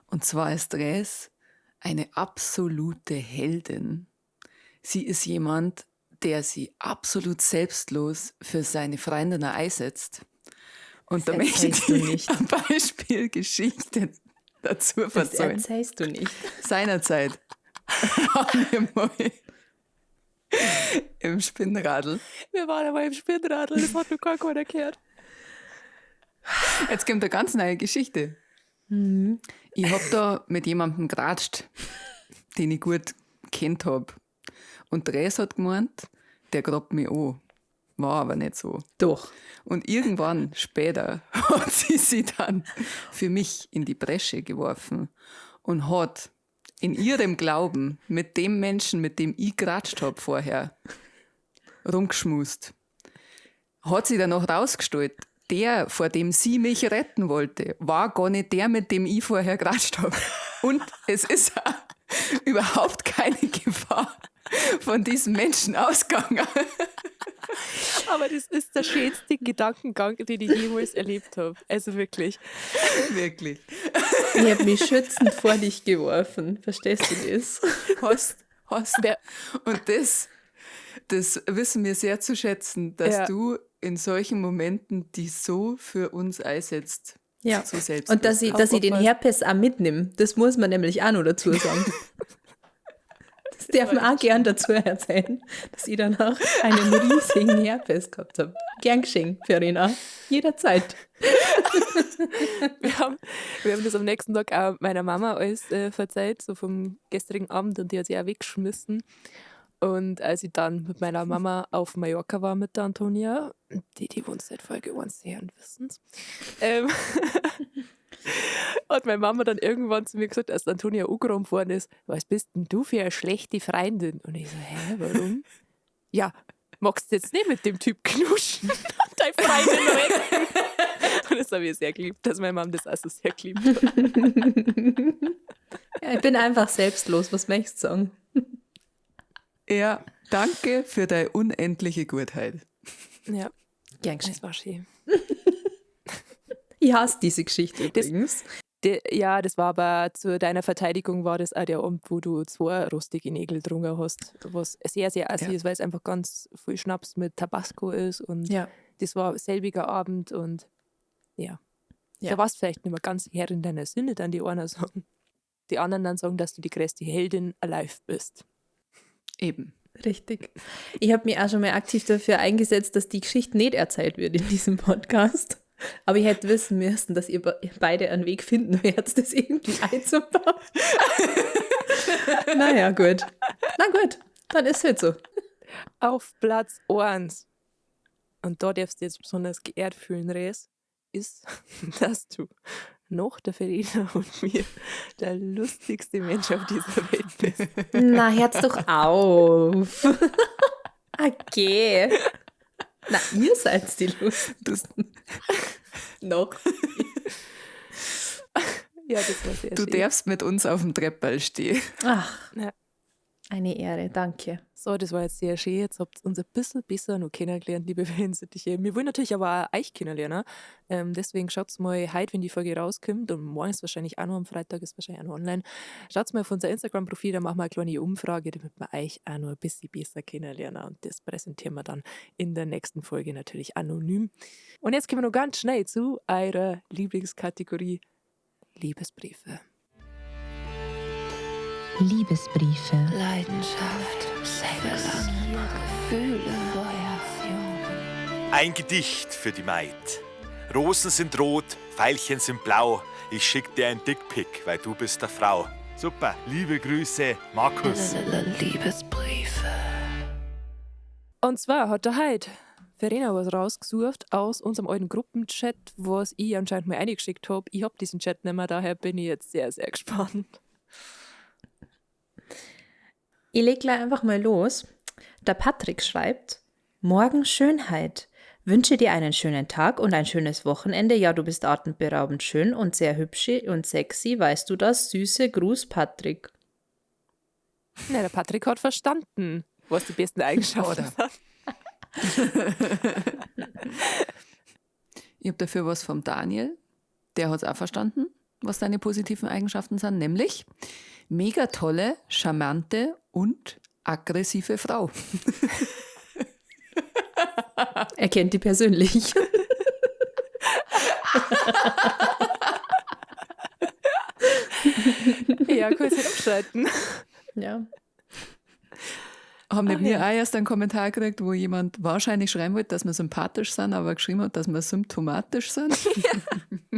Und zwar ist Res eine absolute Heldin. Sie ist jemand, der sie absolut selbstlos für seine Freundinnen einsetzt. Und da Das möchte erzählst du ich nicht. eine Beispielgeschichte dazu Das erzählen. erzählst du nicht. Seinerzeit waren wir mal im Spinnradl. Wir waren aber im Spinnradl, das hat noch gar keiner gehört. Jetzt kommt eine ganz neue Geschichte. Ich hab da mit jemandem geratscht, den ich gut kennt hab. Und Dres hat gemeint, der grabt mich an. War aber nicht so. Doch. Und irgendwann später hat sie sich dann für mich in die Bresche geworfen und hat in ihrem Glauben mit dem Menschen, mit dem ich geratscht hab vorher, rumgeschmust. Hat sie dann noch rausgestellt, der, vor dem sie mich retten wollte, war gar nicht der, mit dem ich vorher geratscht hab. Und es ist auch überhaupt keine Gefahr von diesem Menschen ausgegangen. Aber das ist der schönste Gedankengang, den ich jemals erlebt hab. Also wirklich. Wirklich. Ich hab mich schützend vor dich geworfen. Verstehst du das? Hast, hast. Wer Und das wissen wir sehr zu schätzen, dass Ja. du in solchen Momenten die so für uns einsetzt. Ja. So selbst. Und dass ich den Aufopfernd. Herpes auch mitnehme, das muss man nämlich auch noch dazu sagen. Das darf man auch gern dazu erzählen, dass ich danach einen riesigen Herpes gehabt hab. Gern geschenkt, Verena. Jederzeit. Wir haben das am nächsten Tag auch meiner Mama alles verzeiht, so vom gestrigen Abend, und die hat sich auch weggeschmissen. Und als ich dann mit meiner Mama auf Mallorca war mit der Antonia, die uns seit Folge 1 hören, wissen's, hat meine Mama dann irgendwann zu mir gesagt, als Antonia angerannt worden ist, was bist denn du für eine schlechte Freundin? Und ich so, hä, warum? Ja, magst du jetzt nicht mit dem Typ knuschen? Deine Freundin retten. Und das habe ich sehr geliebt, dass meine Mama das auch so sehr geliebt hat. Ja, ich bin einfach selbstlos, was möchtest du sagen? Ja, danke für deine unendliche Gutheit. Ja, Gern geschehen. das war schön. Ich hasse diese Geschichte übrigens. Das war aber zu deiner Verteidigung war das auch der Abend, wo du 2 rostige Nägel drunter hast, was sehr, sehr assi ist, weil es einfach ganz viel Schnaps mit Tabasco ist und das war selbiger Abend und ja. Da warst du vielleicht nicht mehr ganz Herr in deiner Sinne, dann die einen sagen. Die anderen dann sagen, dass du die größte Heldin alive bist. Eben. Richtig. Ich habe mich auch schon mal aktiv dafür eingesetzt, dass die Geschichte nicht erzählt wird in diesem Podcast. Aber ich hätte wissen müssen, dass ihr beide einen Weg finden werdet, das irgendwie einzubauen. Naja, gut. Na gut, dann ist es halt so. Auf Platz 1. Und da darfst du jetzt besonders geehrt fühlen, Res, ist, dass du noch der Verena und mir der lustigste Mensch auf dieser Welt bist. Na, hört's doch auf. Okay. Na, ihr seid die Lustigsten. Noch. Ja, das war sehr Du schön. darfst mit uns auf dem Treppball stehen. Ach, Ja. Eine Ehre, danke. So, das war jetzt sehr schön. Jetzt habt ihr uns ein bisschen besser noch kennengelernt, liebe Wellensittiche. Wir wollen natürlich aber auch euch kennenlernen. Deswegen schaut's mal heute, wenn die Folge rauskommt, und morgen ist wahrscheinlich auch noch am Freitag, ist wahrscheinlich auch noch online. Schaut's mal auf unser Instagram-Profil, da machen wir eine kleine Umfrage, damit wir euch auch noch ein bisschen besser kennenlernen. Und das präsentieren wir dann in der nächsten Folge natürlich anonym. Und jetzt kommen wir noch ganz schnell zu eurer Lieblingskategorie Liebesbriefe. Liebesbriefe. Leidenschaft, Sex, Gefühle, Feuer. Ein Gedicht für die Maid. Rosen sind rot, Veilchen sind blau. Ich schick dir ein Dickpick, weil du bist der Frau. Super, liebe Grüße, Markus. Liebesbriefe. Und zwar hat er heute Verena was rausgesucht aus unserem alten Gruppenchat, was ich anscheinend mal eingeschickt habe. Ich habe diesen Chat nicht mehr, daher bin ich jetzt sehr, sehr gespannt. Ich leg gleich einfach mal los. Der Patrick schreibt: Morgen Schönheit. Wünsche dir einen schönen Tag und ein schönes Wochenende. Ja, du bist atemberaubend schön und sehr hübsch und sexy. Weißt du das? Süße Gruß, Patrick. Na, der Patrick hat verstanden, was die besten Eigenschaften sind. Ich habe dafür was vom Daniel. Der hat es auch verstanden, was deine positiven Eigenschaften sind, nämlich mega tolle, charmante und aggressive Frau. Er kennt die persönlich. Ja, kurz nicht abschalten. Ja. Haben nicht wir auch erst einen Kommentar gekriegt, wo jemand wahrscheinlich schreiben wollte, dass wir sympathisch sind, aber geschrieben hat, dass wir symptomatisch sind?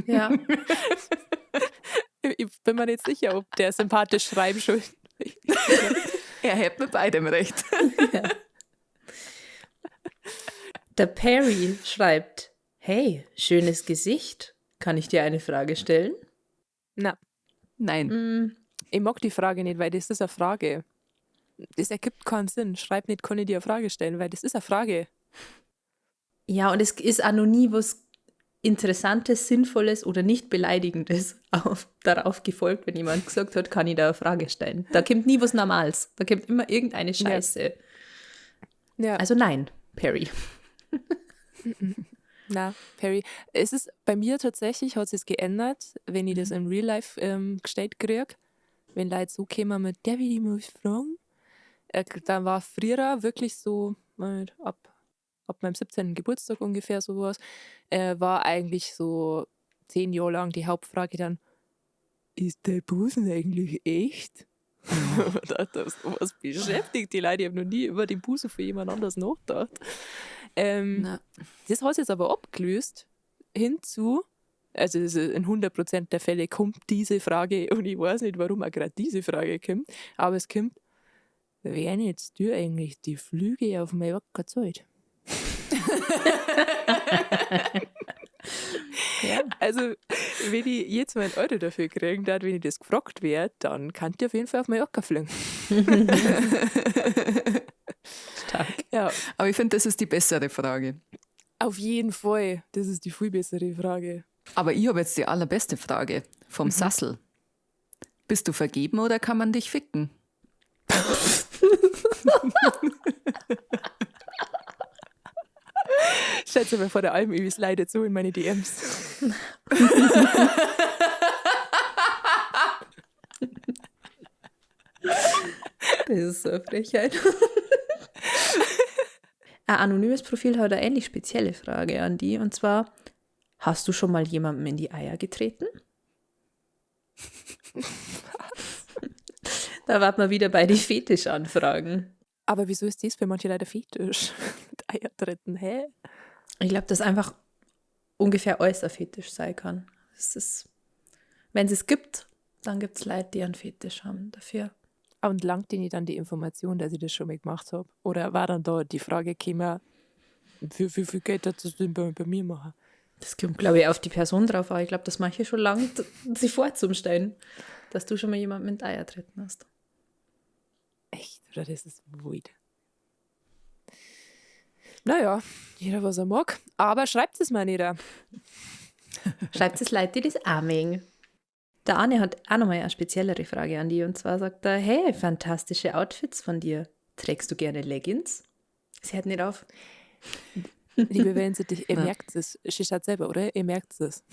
Ja. Ich bin mir nicht sicher, ob der sympathisch schreiben schon. Er hätte mit beidem recht. Ja. Der Perry schreibt: Hey, schönes Gesicht. Kann ich dir eine Frage stellen? Na. Nein. Ich mag die Frage nicht, weil das ist eine Frage. Das ergibt keinen Sinn. Schreib nicht, kann ich dir eine Frage stellen, weil das ist eine Frage. Ja, und es ist auch noch nie was Interessantes, Sinnvolles oder nicht Beleidigendes darauf gefolgt, wenn jemand gesagt hat, kann ich da eine Frage stellen. Da kommt nie was Normales. Da kommt immer irgendeine Scheiße. Ja. Also nein, Perry. Na, Perry. Es ist bei mir tatsächlich, hat es geändert, wenn ich das im Real Life gestellt kriege. Wenn Leute so kämen mit, der will ich mal fragen. Dann war früher wirklich so, ab meinem 17. Geburtstag ungefähr sowas, war eigentlich so 10 Jahre lang die Hauptfrage dann, ist der Busen eigentlich echt? Das beschäftigt die Leute, ich habe noch nie über den Busen für jemand anders nachgedacht. Das hat sich jetzt aber abgelöst hinzu, also in 100% der Fälle kommt diese Frage und ich weiß nicht, warum auch gerade diese Frage kommt, aber es kommt, werden jetzt dir eigentlich die Flüge auf Mallorca gezahlt? Ja. Also, wenn ich jetzt mal einen Euro dafür kriegen darf, wenn ich das gefragt werde, dann kann ich auf jeden Fall auf Mallorca fliegen. Stark. Ja. Aber ich finde, das ist die bessere Frage. Auf jeden Fall. Das ist die viel bessere Frage. Aber ich habe jetzt die allerbeste Frage vom Sassel. Bist du vergeben oder kann man dich ficken? Schätze mir vor der Alm, ich slide so in meine DMs. Das ist so eine Frechheit. Ein anonymes Profil hat eine ähnlich spezielle Frage an die, und zwar: Hast du schon mal jemandem in die Eier getreten? Da war man wieder bei den Fetischanfragen. Aber wieso ist das für manche Leute Fetisch? Mit Eier treten, hä? Ich glaube, dass einfach ungefähr alles ein Fetisch sein kann. Es ist, wenn es gibt, dann gibt es Leute, die einen Fetisch haben dafür. Und langt ihnen dann die Information, dass ich das schon mal gemacht habe? Oder war dann da die Frage gekommen, wie viel Geld das denn bei mir machen? Das kommt, glaube ich, auf die Person drauf an. Ich glaube, dass manche schon langt, sich vorzustellen, dass du schon mal jemanden mit Eier treten hast. Echt? Oder das ist weird. Naja, jeder, was er mag. Aber schreibt es mal nieder. Schreibt es Leute, die das auch mögen. Der Arne hat auch nochmal eine speziellere Frage an die. Und zwar sagt er, hey, fantastische Outfits von dir. Trägst du gerne Leggings? Sie hört nicht auf. Liebe Wellensittich, ihr merkt es. Sie schaut selber, oder? Ihr merkt es.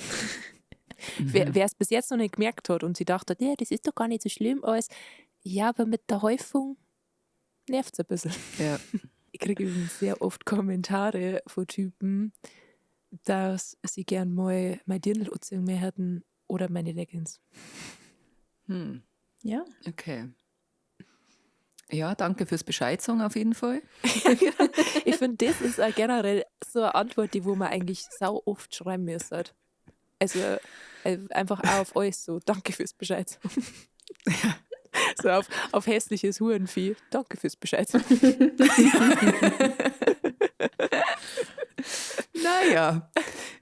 Wer es bis jetzt noch nicht gemerkt hat und sie dachte, ja, das ist doch gar nicht so schlimm alles. Ja, aber mit der Häufung nervt es ein bisschen. Ja. Ich kriege übrigens sehr oft Kommentare von Typen, dass sie gern mal mein Dirndl anziehen mehr hätten oder meine Leggings. Ja. Okay. Ja, danke fürs Bescheid sagen auf jeden Fall. Ich finde, das ist auch generell so eine Antwort, die wo man eigentlich sau oft schreiben müsste. Also einfach auch auf euch so, danke fürs Bescheid sagen. Ja. So auf hässliches Hurenvieh. Danke fürs Bescheid sagen. Naja,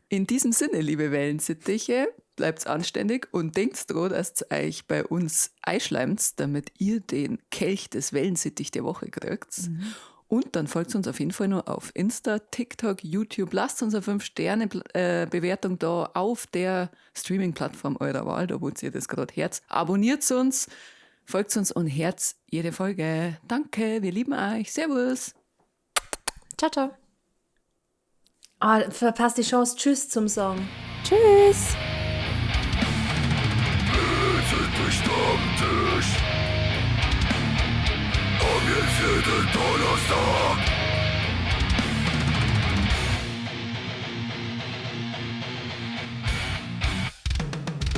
in diesem Sinne, liebe Wellensittiche, bleibt anständig und denkt dran, dass ihr euch bei uns einschleimt, damit ihr den Kelch des Wellensittich der Woche kriegt. Und dann folgt uns auf jeden Fall nur auf Insta, TikTok, YouTube. Lasst uns eine 5-Sterne-Bewertung da auf der Streaming-Plattform eurer Wahl, da wo ihr das gerade hört. Abonniert uns, folgt uns und herz jede Folge. Danke, wir lieben euch. Servus. Ciao, ciao. Ah, verpasst die Chance, Tschüss zum Song. Tschüss.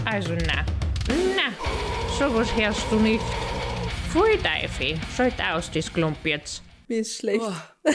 Also na, na, sowas hörst du nicht. Pfui Teufel, schalt aus, das Klump jetzt. Mir ist schlecht. Oh.